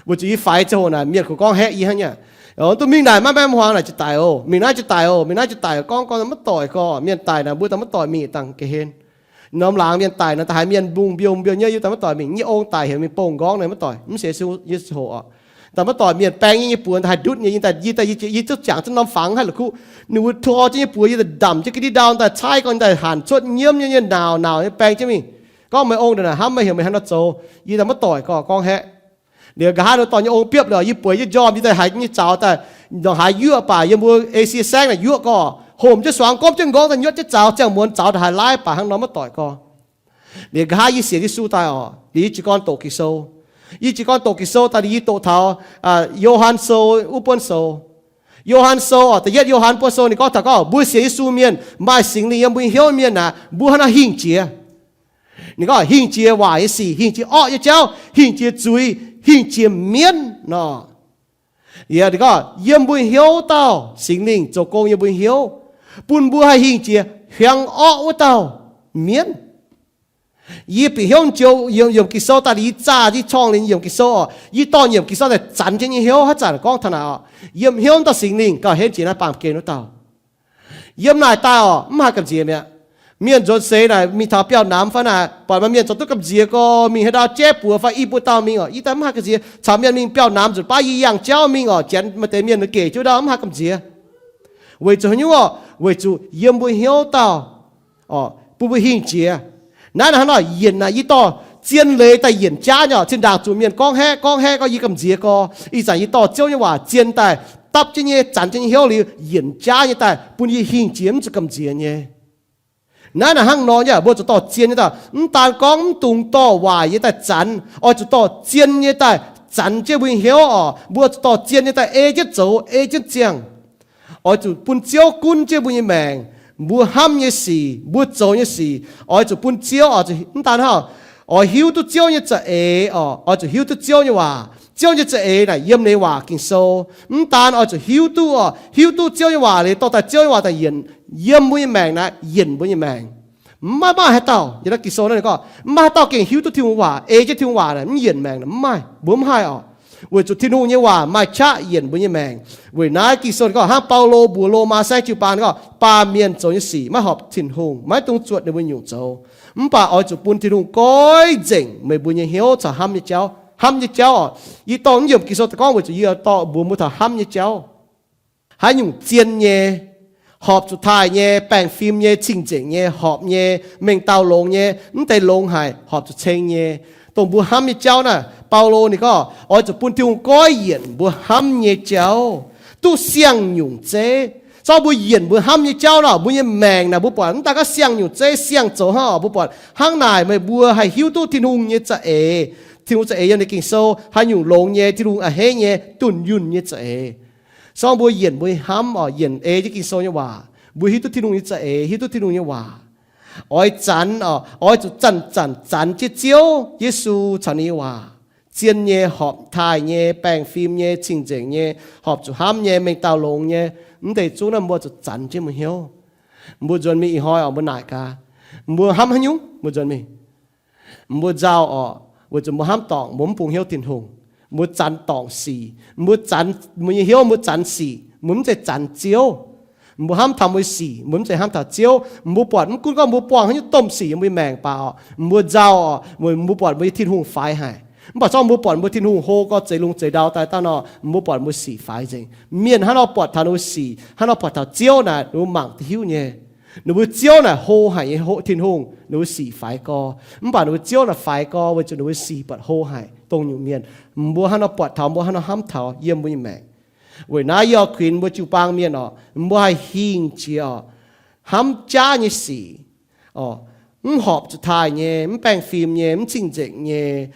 Weic zuqc yie faix ziangh hoc naaic, mienh kungx gorngv haeqv yie hnangv nyei. Duqv mingh naaic maiv maaih hmuangx naaic jienv daic oc, mingh naaiv jienv daic oc, mingh naaiv jienv daic, gorngv gorngv maiv doic gorx. Mienh daic naaic mbuo daaih maiv doic mingh dangh ga'hlen. Norm laangz mienh daic naaic, daaih haiz mienh mbungh mbiouh mbiouh nyei, yie daaih maiv doic mingh. Nyei ong daic heuc mingh bong nqorngv naaic maiv doic, mv sienx Yesu hoc orqc. Daaih maiv doic mienh baeng nyei, nyei buoz daaih haih ndutv nyei, yie daaih, yie daaih, yie zungv jangx zungv norm fangx haih la'kuqv. Ninh mbuo tor jienv nyei buoz, yie daaih ndamc jienv ga'ndiev ndau daaih caaiv gorngv daaih hanc cuotv nyiemv nyei, nyei nauc nauc nyei baeng jienv mingh. Gorngv meih ong naaic hnamv meih heuc meih hnangv nor zoux, yie daaih maiv doic gorx, gorngv haeqv. Liuz nqa'haav ninh dorh nyei ong biopv liuz, yie bueix jienv njormh, yie daaih haiz nyei zaux daaih ndongc haaix yuoqv baac yiem mbuo Esie Saengv naaic yuoqv gorx, homc jienv suangx gomv jienv nqorngv daaih nyuotv jienv zaux ziangh muonz zaux daaih haiz laiv baac hnangv nor maiv doic gorx. Liuz nqa'haav yie sienx Yesu daaih orqc, liuz yie jiez gorn doqc Ging-Sou. Yie jiez gorn doqc Ging-Sou daaih liuz yie doqc taux Yo^han Sou wuov buonv sou. Yo^han Sou orqc, da'yietv Yo^han buonv sou ninh gorngv taux gorngv mbuo sienx Yesu mienh maaih Singx Lingh yiem mbuo nyei hnyouv mienh naaic, mbuo hnangv naaiv hingh jiex. Ninh gorngv hingh jiex waaic nyei sic, hingh jiex orqv nyei jauv, hingh jiex zuiz, hingh jiex mienv nor. Yie ninh gorngv yiem mbuo hnyouv dauh Singx Lingh zoux gong yiem mbuo hnyouv, bun mbuo haih hingh jiex hiaang orqv wuov dauh mienv. Yie bieqc hnyouv njoux yiemc Ging-Sou daaih liuz yie zaah yie corngh liuz yiemc Ging-Sou orqc, yie dorh yiemc Ging-Sou daaih zanc jienv nyei hnyouv haaix zanc gorngv taux naaic orqc, yiem hnyouv dauh Singx Lingh gauh henv jiex naaiv baamh gen wuov dauh. Yiem naaic daaih orqc, mv haih gamh nziex mi'aqv. Mienh nzuonx seix naaic mingh taux biauv-namx fai naaic, buatc maaih mienh zoux duqv gamh nziex gorx, mingh haaix ndau jaiv buoz fai i buo dauh mingh orqc, yie daaih mv haih gamh nziex. Caux mienh mingh biauv-namx nzunc baav yie yangh jauv mingh orqc, janx maaih deix mienh gec jienv ndau mv haih gamh nziex. Weic zuqc haaix nyungc orqc? Weic zuqc yiem mbuo hnyouv dauh bun mbuo hingh jiex. Naaiv hnangv nor yienc naaic yie dorh zien leiz daaih yienc jaav nyei orqc. Zinh ndaangc zuqc mienh gorngv haeqv gorngv haeqv gorngv yie gamh nziex gorx, ih zanc yie dorh Ziouv nyei waac zien daaih dapv jienv nyei, zanc jienv nyei hnyouv liuz, yienc jaav nyei daaih bun yie hingh jiex mv zuqc gamh nziex nyei. Naaiv naaic hnangv nor nyei, mbuo zuqc dorh zien nyei daaih, mv daan gorngv mv dungx dorh waaic nyei daaih zanc, oix zuqc dorh zien nyei daaih zanc jienv mbuo nyei hnyouv orqc. Mbuo zuqc dorh zien nyei daaih ei jienv zoux, ei jienv ziangh. Oix zuqc bun Ziouv gunv jienv mbuo nyei maengc. Mbuo hnamv nyei sic, mbuo zoux nyei sic, oix zuqc bun Ziouv, mv daan hnangv, oix hiuv duqv Ziouv nyei za'eix orqc, oix zuqc hiuv duqv Ziouv nyei waac. Ziouv nyei za'eix naaic yiem ninh nyei waac Ging-Sou. Mv daan oix zuqc hiuv duqv orqc, hiuv duqv Ziouv nyei waac liuz dorh daaih Ziouv nyei waac daaih yienc yiem mbuo nyei maengc naaic, yienc mbuo nyei maengc. Mv maaih, maaih haaix dauh, yiem naaiv Ging-Sou naaiv ninh gorngv, mv maaih haaix dauh gengh hiuv duqv Tin-Hungh waac, ei jienv Tin-Hungh waac naaic mv yienc maengc naaic, mv maaih, mbuo mv haih orqc. Weic zuqc Tin-Hungh nyei waac maaih qaqv yienc mbuo nyei maengc. Weic naaiv Ging-Sou ninh gorngv hnangv Baulo mbuox Lomaa saengv jiu-baang ninh gorngv, baamh mienh zoux nyei sic maiv horpc Tin-Hungh, maiv dungx zuotc ninh mbuo nyungc zoux. Mv baac oix zuqc bun Tin-Hungh goiv nzengc meih mbuo nyei hnyouv caux hnamv nyei jauv. Hnamv nyei jauv orqc, yie dorh mv yiemc Ging-Sou daaih gorngv weic zuqc yie dorh mbuox mbuo taux hnamv nyei jauv. Haaix nyungc zien nyei, horpc zuqc taaih nyei, baengh fim nyei, cing-nzengc nyei, horpc nyei, mengh dauh longx nyei, mv deix longx haic, horpc zuqc ceng nyei, dongh mbuo hnamv nyei jauv naaic, Baulo ninh gorngv oix zuqc bun Tin-Hungh goiv yienc mbuo hnamv nyei jauv duqv siang-nyungc zeiv. Zorqv mbuo yienc mbuo hnamv nyei jauv nor, mbuo nyei maengc naaic mbuo buatc mv daan gorngv siang-nyungc zeiv siang zoux hnangv orqc, mbuo buatc hnangv naaic meih mbuo haih hiuv duqv Tin-Hungh nyei za'eix. Tin-Hungh za'eix yiem ninh Ging-Sou haaix nyungc longx nyei, Tin-Hungh a'hneiv nyei, dunh yunh nyei za'eix. Sorng mbuo yienc mbuo nyei hnamv orqc, yienc ei jienv Ging-Sou nyei waac, mbuo hiuv duqv Tin-Hungh nyei za'eix, hiuv duqv Tin-Hungh nyei waac. Oix zanc orqc, oix zuqc zanc-zanc zanc jienv Ziouv Yesu caux ninh nyei waac. Zien nyei, horpc taaih nyei, baengh fim nyei, cing-nzengc nyei, horpc zuqc hnamv nyei, mengh dauh longx nyei, mv deix zungv naaiv mbuo zuqc zanc jienv mbuo hnyouv. Mbuo nzuonx mingh ih hnoi orqc, mbuo naaic gaax, mbuo hnamv haaix nyungc mbuo nzuonx mingh? Mbuo nzauh orqc, weic zuqc mbuo hnamv dorngc, mbuo mv bungx hnyouv Tin-Hungh. Mbuo zanc dorngc sic, mbuo zanc mbuo nyei hnyouv, mbuo zanc sic, mbuo mv zeiz zanc Ziouv. Mbuo hnamv taux mbuo sic, mbuo mv zeiz hnamv taux Ziouv. Mbuo buatc mv gunv gorngv mbuo buangh haaix nyungc domh sic yiem mbuo nyei maengc baac orqc, mbuo nzauh orqc, mbuo buatc mbuo nyei Tin-Hungh faix haic. Mv baac zorqv mbuo buatc mbuo Tin-Hungh hlo gorx, zeix lungh zeix ndau daaih daaih nor, mbuo buatc mbuo sic faix nzengc. Mienh hnangv nor buatc taux ninh mbuo sic, hnangv nor buatc taux Ziouv naaic, ninh mbuo mangc duqv hiuv nyei. Ninh mbuo Ziouv naaic hlo haic nyei Tin-Hungh, ninh mbuo sic faix gorx. Mv baac ninh mbuo Ziouv naaic faix gorx weic zuqc ninh mbuo sic buatc hlo haic dongh nyungc mienh. Mbuo hnangv nor buatc taux, mbuo hnangv nor hnamv taux yiem mbuo nyei maengc. Weic naaiv yie oix kuinx mbuo jiu-baang mienh orqc, mbuo haih hingh jiex orqc, hnamv jaav nyei sic orqc, mv horpc zuqc taaih nyei, mv baengh fim nyei, mv cing-nzengc nyei,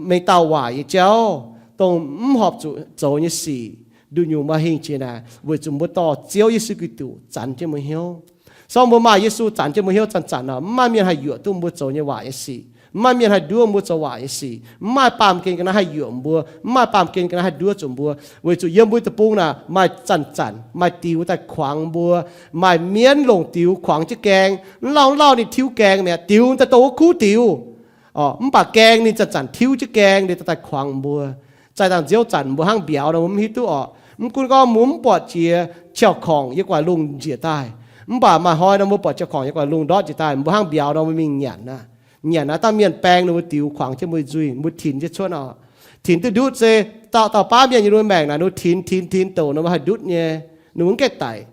mengh dauh waaic nyei jauv, dongh mv horpc zuqc zoux nyei sic, nduqc nyungc maaih hingh jiex naaic, weic zuqc mbuo dorh Ziouv Yesu Giduc zanc jienv mbuo hnyouv. So mbuo maaih Yesu zanc jienv mbuo hnyouv zanc-zanc nor, mv maaih mienh haih yuoqc duqv mbuo zoux nyei waaic nyei sic. Mv maaih mienh haih nduov mbuo zoux waaic nyei sic. Mv maaih baamh gen ga'naaiv haih yuoqc mbuo. Mv maaih baamh gen ga'naaiv haih nduov zuqc mbuo, weic zuqc yiem mbuo deic-bung naaic maaih zanc-zanc, maaih diux daaih kuangx mbuo, maaih mienv longc diux kuangx jienv gaeng. Mv lauh mv lauh ninh tiuv gaeng mi'aqv, diux daaih dongh wuov kuv diux. Mv baac gaeng ninh zanc-zanc tiuv jienv gaeng, ninh daaih kuangx mbuo. Zaih dangh nziouv zanc mbuo hnangv mbiauz nor mbuo mv hiuv duqv orqc. Mv gunv gorngv mbuo mv buatc jiex qiex korngc yiem gu'nguaaic lungh njiec daaih, mv baac maaih hnoi nor mbuo buatc qiex korngc yiex gu'nguaaic lungh ndortv njiec daaih, mbuo hnangv mbiauz nor mbuo mingh nyanc aqv. Nyanc aqv, dangh mienh baeng ninh mbuo diux kuangx jienv mbuo nzuih, mbuo tinx jienv cuotv orqc. Tinx duqv ndutv se dauh dauh baav mienh yiem ninh mbuo maengc naaic, ninh mbuo tinx tinx tinx douc ninh mbuo haih ndutv nyei, ninh mbuo mv gaengh daic.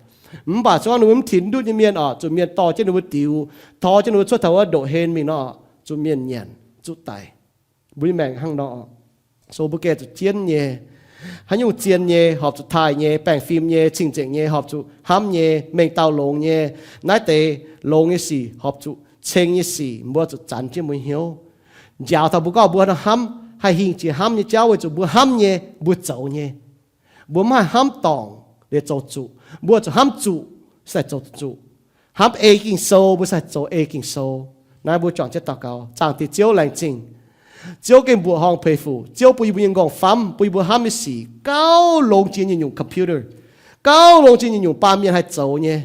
Mv baac se gorngv ninh mbuo mv tinx ndutv nyei mienh orqc, zuqc mienh dorh jienv ninh mbuo diux, tov jienv ninh mbuo cuotv taux wuov ndoqv-hlen mingh nor, zuqc mienh nyanc, zuqc daic. Mbuo nyei maengc hnangv nor, so mbuo gengh zuqc jienv nyei. Haaix nyungc zien nyei, horpc zuqc taaih nyei, baengh fim nyei, cing-nzengc nyei, horpc zuqc hnamv nyei, mengh dauh longx nyei, naaiv deix longx nyei sic, horpc zuqc ceng nyei sic, mbuo zuqc zanc jienv mbuo hnyouv. Njaaux taux mbuo gorngv mbuo nor hnamv, haih hingh jiex hnamv nyei jauv weic zuqc mbuo hnamv nyei, mbuo zoux nyei. Mbuo mv haih hnamv dorngc liuz zoux zuqc. Mbuo zuqc hnamv zuqc, se haih zoux zuqc. Hnamv ei Ging-Sou, mbuo se haih zoux ei Ging-Sou. Naaiv mbuo juangc jienv daux gaux. Zaangc Diex Ziouv, laengz zingh. Ziouv gengh mbuoqc horngh peix fuc. Ziouv bun yie mbuo nyei nqorngv-famv, bun yie mbuo hnamv nyei sic gauh longx jiex nyungc-nyungc computer, gauh longx jiex nyungc-nyungc baamh mienh haih zoux nyei.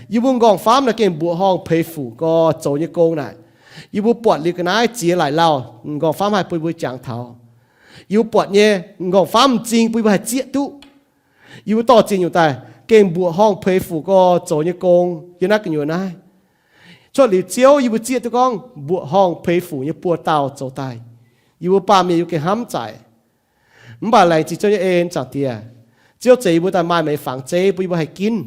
Yie mbuo nqorngv-famv naaic gengh mbuoqc horngh peix fuc gorx zoux nyei gong naaic. Yie mbuo buatc liuz ga'naaiv ziex laic lauh, nqorngv-famv haih bun mbuo jangx taux. Yie mbuo buatc nyei nqorngv-famv m'zing bun yie mbuo haih zieqv duqv. Yie mbuo dorh ziex nyungc daaih gengh mbuoqc horngh peix fuc gorx zoux nyei gong yiem naaiv gu'nyuoz naaiv. Cuotv liuz Ziouv, yie mbuo zieqv duqv gorngv mbuoqc horngh peix fuc nyei buoz-dauh zoux daaih. Yie mbuo baamh mienh yie mbuo gengh hnamv zaaic. Mv baac laengz zingh Ziouv nyei en, Zaangc Diex. Ziouv zeix yie mbuo daaih maaih meih nyei fangx zeiv bun yie mbuo haih ginv.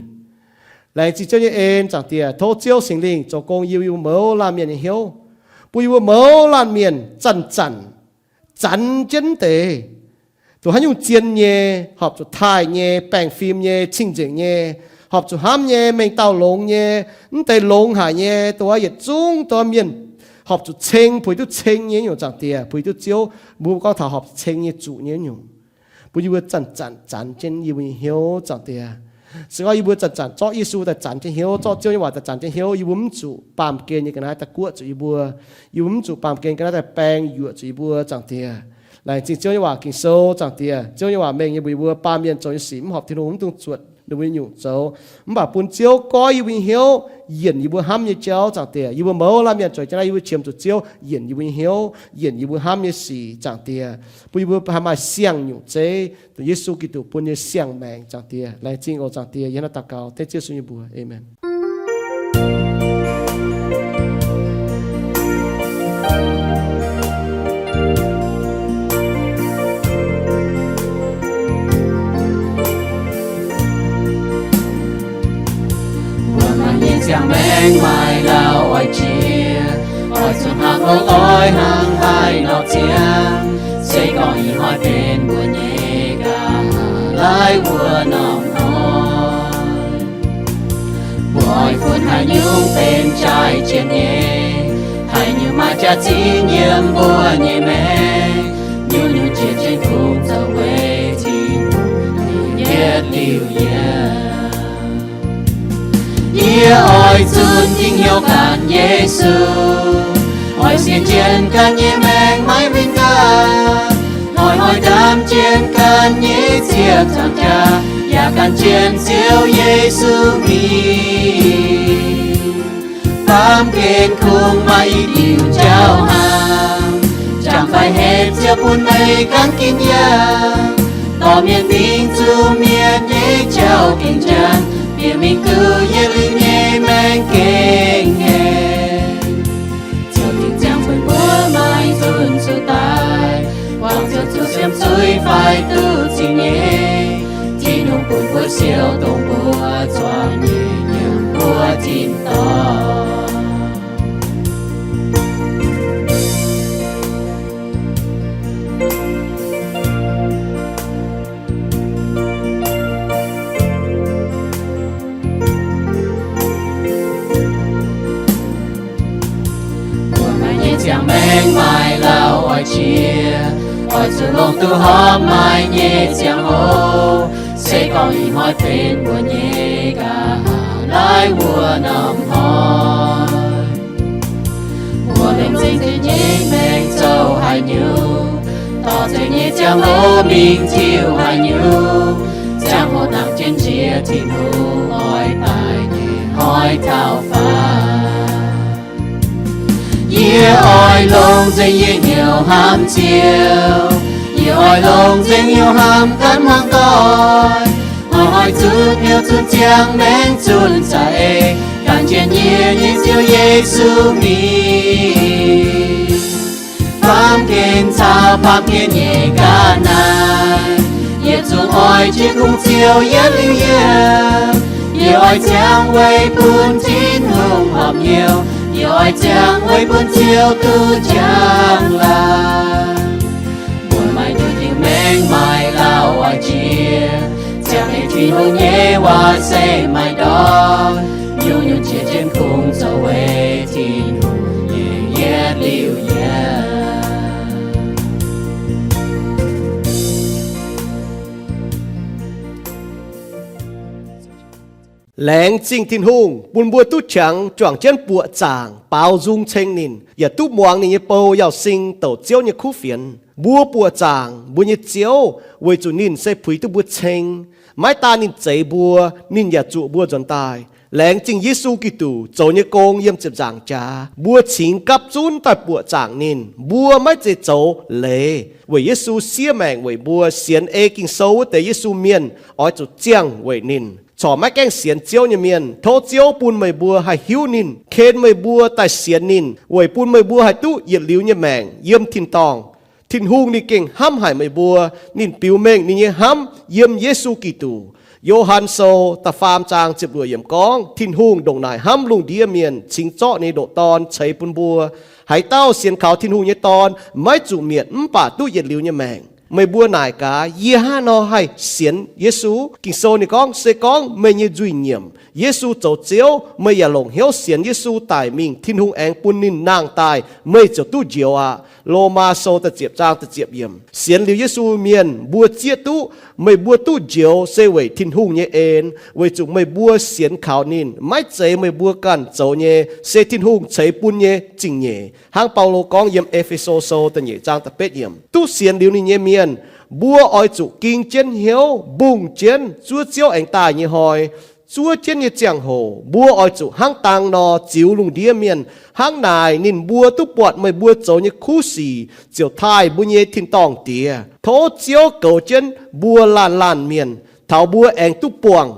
Laengz zingh Ziouv nyei en, Zaangc Diex. Tov Ziouv Singx Lingh zoux gong yie mbuo mouz laanh mienh nyei hnyouv, bun yie mbuo mouz laanh mienh zanc-zanc zanc jienv deix, dongh haaix nyungc zien nyei, horpc zuqc taaih nyei, baengh fim nyei, cing-nzengc nyei, horpc zuqc hnamv nyei, mengh dauh longx nyei, mv deix longx haic nyei, dongh wuov yietc zungv dongh mienh horpc zuqc ceng, puix duqv ceng nyei nyungc, Zaangc Diex, puix duqv Ziouv, mbuo gorngv taux horpc zuqc ceng nyei zuqc nyei nyungc, bun yie mbuo zanc-zanc zanc jienv yie mbuo nyei hnyouv, Zaangc Diex. Se gorngv yie mbuo zanc-zanc zorqv Yesu daaih zanc jienv hnyouv, zorqv Ziouv nyei waac daaih zanc jienv hnyouv, yie mbuo mv zuqc baamh gen nyei ga'naaiv daaih guoqv zuqc yie mbuo. Yie mbuo mv zuqc baamh gen ga'naaiv daaih baeng yuoqc zuqc yie mbuo, Zaangc Diex. Laengz zingh Ziouv nyei waac Ging-Sou, Zaangc Diex. Ziouv nyei waac mengh nyei mbuox yie mbuo, baamh mienh zoux nyei sic mv horpc Tin-Hungh, mv dungx zuotc ninh mbuo nyei nyungc zoux. Mv baac bun Ziouv goiv yie mbuo nyei hnyouv, yienc yie mbuo hnamv nyei jauv, Zaangc Diex. Yie mbuo mouz laanh mienh zoux jienv naaiv, yie mbuo qiemx zuqc Ziouv yienc yie mbuo nyei hnyouv, yienc yie mbuo hnamv nyei sic, Zaangc Diex, bun yie mbuo haih maaih siang-nyungc zeiv, dongh Yesu Giduc bun nyei siang-maengc, Zaangc Diex. Laengz zingh oc, Zaangc Diex. Yie hnangv naaiv daux gaux dengv Ziouv Yesu nyei mbuox. Aamen. Mbuo maaih nyei ziangh maengc maaih lauh oix jiex, oix zuqc hnangv loz-oix hnangv haaix nor ziangh. Se gorngv ih hnoi benx mbuo nyei ga'naaiv wuov norm hnoi, mbuo oix funx haaix nyungc benx jaaix jienv nyei? Haaix nyungc maaih jaax-zinh yiem mbuo nyei maengc? Nyungc-nyungc jiex jienv kungx zoux weic Tin-Hungh yietc liuz yiem. Yie oix zunc dingc hnyouv ganh Yesu, oix sienx jienv ganh nyei maengc maiv winh ganh, hnoi-hnoi ndaam jienv ganh nyei ziepc nzaangc jaax, yaac gan jienv Ziouv Yesu mingh. Baamh gen kungx maaih i diuc jauv hnaangx, jangx fai hepc Ziouv bun meih gan ginv yangh. Dorh mienh mingh zuqc mienh nyei jauv gengh njang, bieqc mingh duqv yietc liuz nyei maengc gengh ngaengc. Ziouv Tin-Hungh ziangh bun mbuo maiv nzunc zuqc daic, buangh Ziouv zuqc siemv zuiz fai duqv zingh nyei. Tin-Hungh bun mbuo siou dongh mbuo zuangx nyei yiem mbuo tin-dorngh. Mbuo maaih nyei ziangh maengc maaih lauh oix jiex, Oix zuqc longc duqv horpc maaih nyei ziangh hoc, se gorngv ih hnoi benx mbuo nyei nqa'haav laaiv wuov norm hnoi. Mbuo longc nzengc nyei maengc zoux haaix nyungc, dorh nzengc nyei ziangh hoc mingh tiuv haaix nyungc, ziangh hoc nangc jienv njiec Tin-Hungh oix daaih nyei hnoi taux faaux. Yie oix longc nzengc yie hnyouv hnamv Ziouv. Yie oix longc nzengc hnyouv hnamv ganh muangx doic, oix zuqc hnyouv zunh ziangh maengc zunh za'eix, gan jienv yie nyei Ziouv Yesu mingh. Baamh gen caux baamh gen nyei ga'naaiv, yietc zungv oix jienv kungx Ziouv yietc liuz yiem. Yie oix ziangh weic bun Tin-Hungh horpc hnyouv, yie oix ziangh weic bun Ziouv duqv njang-laangc. Mbuo maaih nduqc diuh maengc maaih lauh oix jiex, ziangh weic Tin-Hungh nyei waac se maaih ndortv, nyungc-nyungc jiex jienv kungx zoux weic Tin-Hungh nyei yietc liuz yiem. Laengz zingh Tin-Hungh bun mbuo duqv qangx juangc jienv buoqc zaangc baaux nzung ceng ninh, yaac duqv muangx ninh nyei bou Yauz Sing douc Ziouv nyei kuv fienx. Mbuo buoqc zaangc mbuo nyei Ziouv weic zuqc ninh se puix duqv mbuo ceng. Maiv daan ninh zeix mbuo, ninh yaac zuoqc mbuo nzuonx daaih. Laengz zingh Yesu Giduc zoux nyei gong yiem ziepc nzaangc jaax. Mbuo cingx gapv zunv daaih buoqc zaangc ninh. Mbuo maiv zeiz zoux leiz. Weic Yesu siev maengc weic mbuo, sienx ei Ging-Sou wuov deix Yesu mienh oix zuqc ziangh weic ninh. Corc maiv gaengh sienx Ziouv nyei mienh, tov Ziouv bun meih mbuo haih hiuv ninh, ken meih mbuo daaih sienx ninh, weic bun meih mbuo haih duqv yietc liuz nyei maengc yiem tin-dorngh. Tin-Hungh ninh gengh hnamv haic meih mbuo. Ninh biux mengh ninh nyei hnamv yiem Yesu Giduc. Yo^han Sou da'faam zaang ziepc luoqc yiemc gorngv, Tin-Hungh ndongc naaic hnamv lungh ndiev mienh, cingx zorqv ninh ndoqc Dorn ceix bun mbuo. Haaix dauh sienx kaux Tin-Hungh nyei Dorn maiv zuqc mietc mv baac duqv yietc liuz nyei maengc. Meih mbuo naaic gaax, yie hnangv haaix nor haih sienx Yesu? Ging-Sou ninh gorngv, se gorngv meih nyei nzuih nyiemc Yesu zoux Ziouv, meih yaac longc hnyouv sienx Yesu daic mingh, Tin-Hungh aengx bun ninh nangh daaih, meih ziouc duqv njoux aqv. Lomaa Sou da'ziepc zaang da'ziepc yiemc. Sienx liuz Yesu mienh mbuo zieqv duqv, meih mbuo duqv njoux se weic Tin-Hungh nyei en, weic zuqc meih mbuo sienx kaux ninh. Maiv zeiz meih mbuo ganh zoux nyei, se Tin-Hungh ceix bun nyei zingh nyeic. Hnangv Baulo gorngv yiem E^fe^so Sou da'nyeic zaang da'betv yiemc, duqv sienx liuz ninh nyei mienh, mbuo oix zuqc ging jienv hnyouv mbungh jienv zuov Ziouv aengx daaih nyei hnoi. Zuov jienv nyei ziangh hoc mbuo oix zuqc hnangv dang nor ziux lungh ndiev mienh. Hnangv naaic ninh mbuo duqv buatc meih mbuo zoux nyei kuv sic ziouc taaih mbuo nyei tin-dorngh Diex. Tov Ziouv goux jienv mbuo laanh laanh mienh, taux mbuo aengx duqv buangh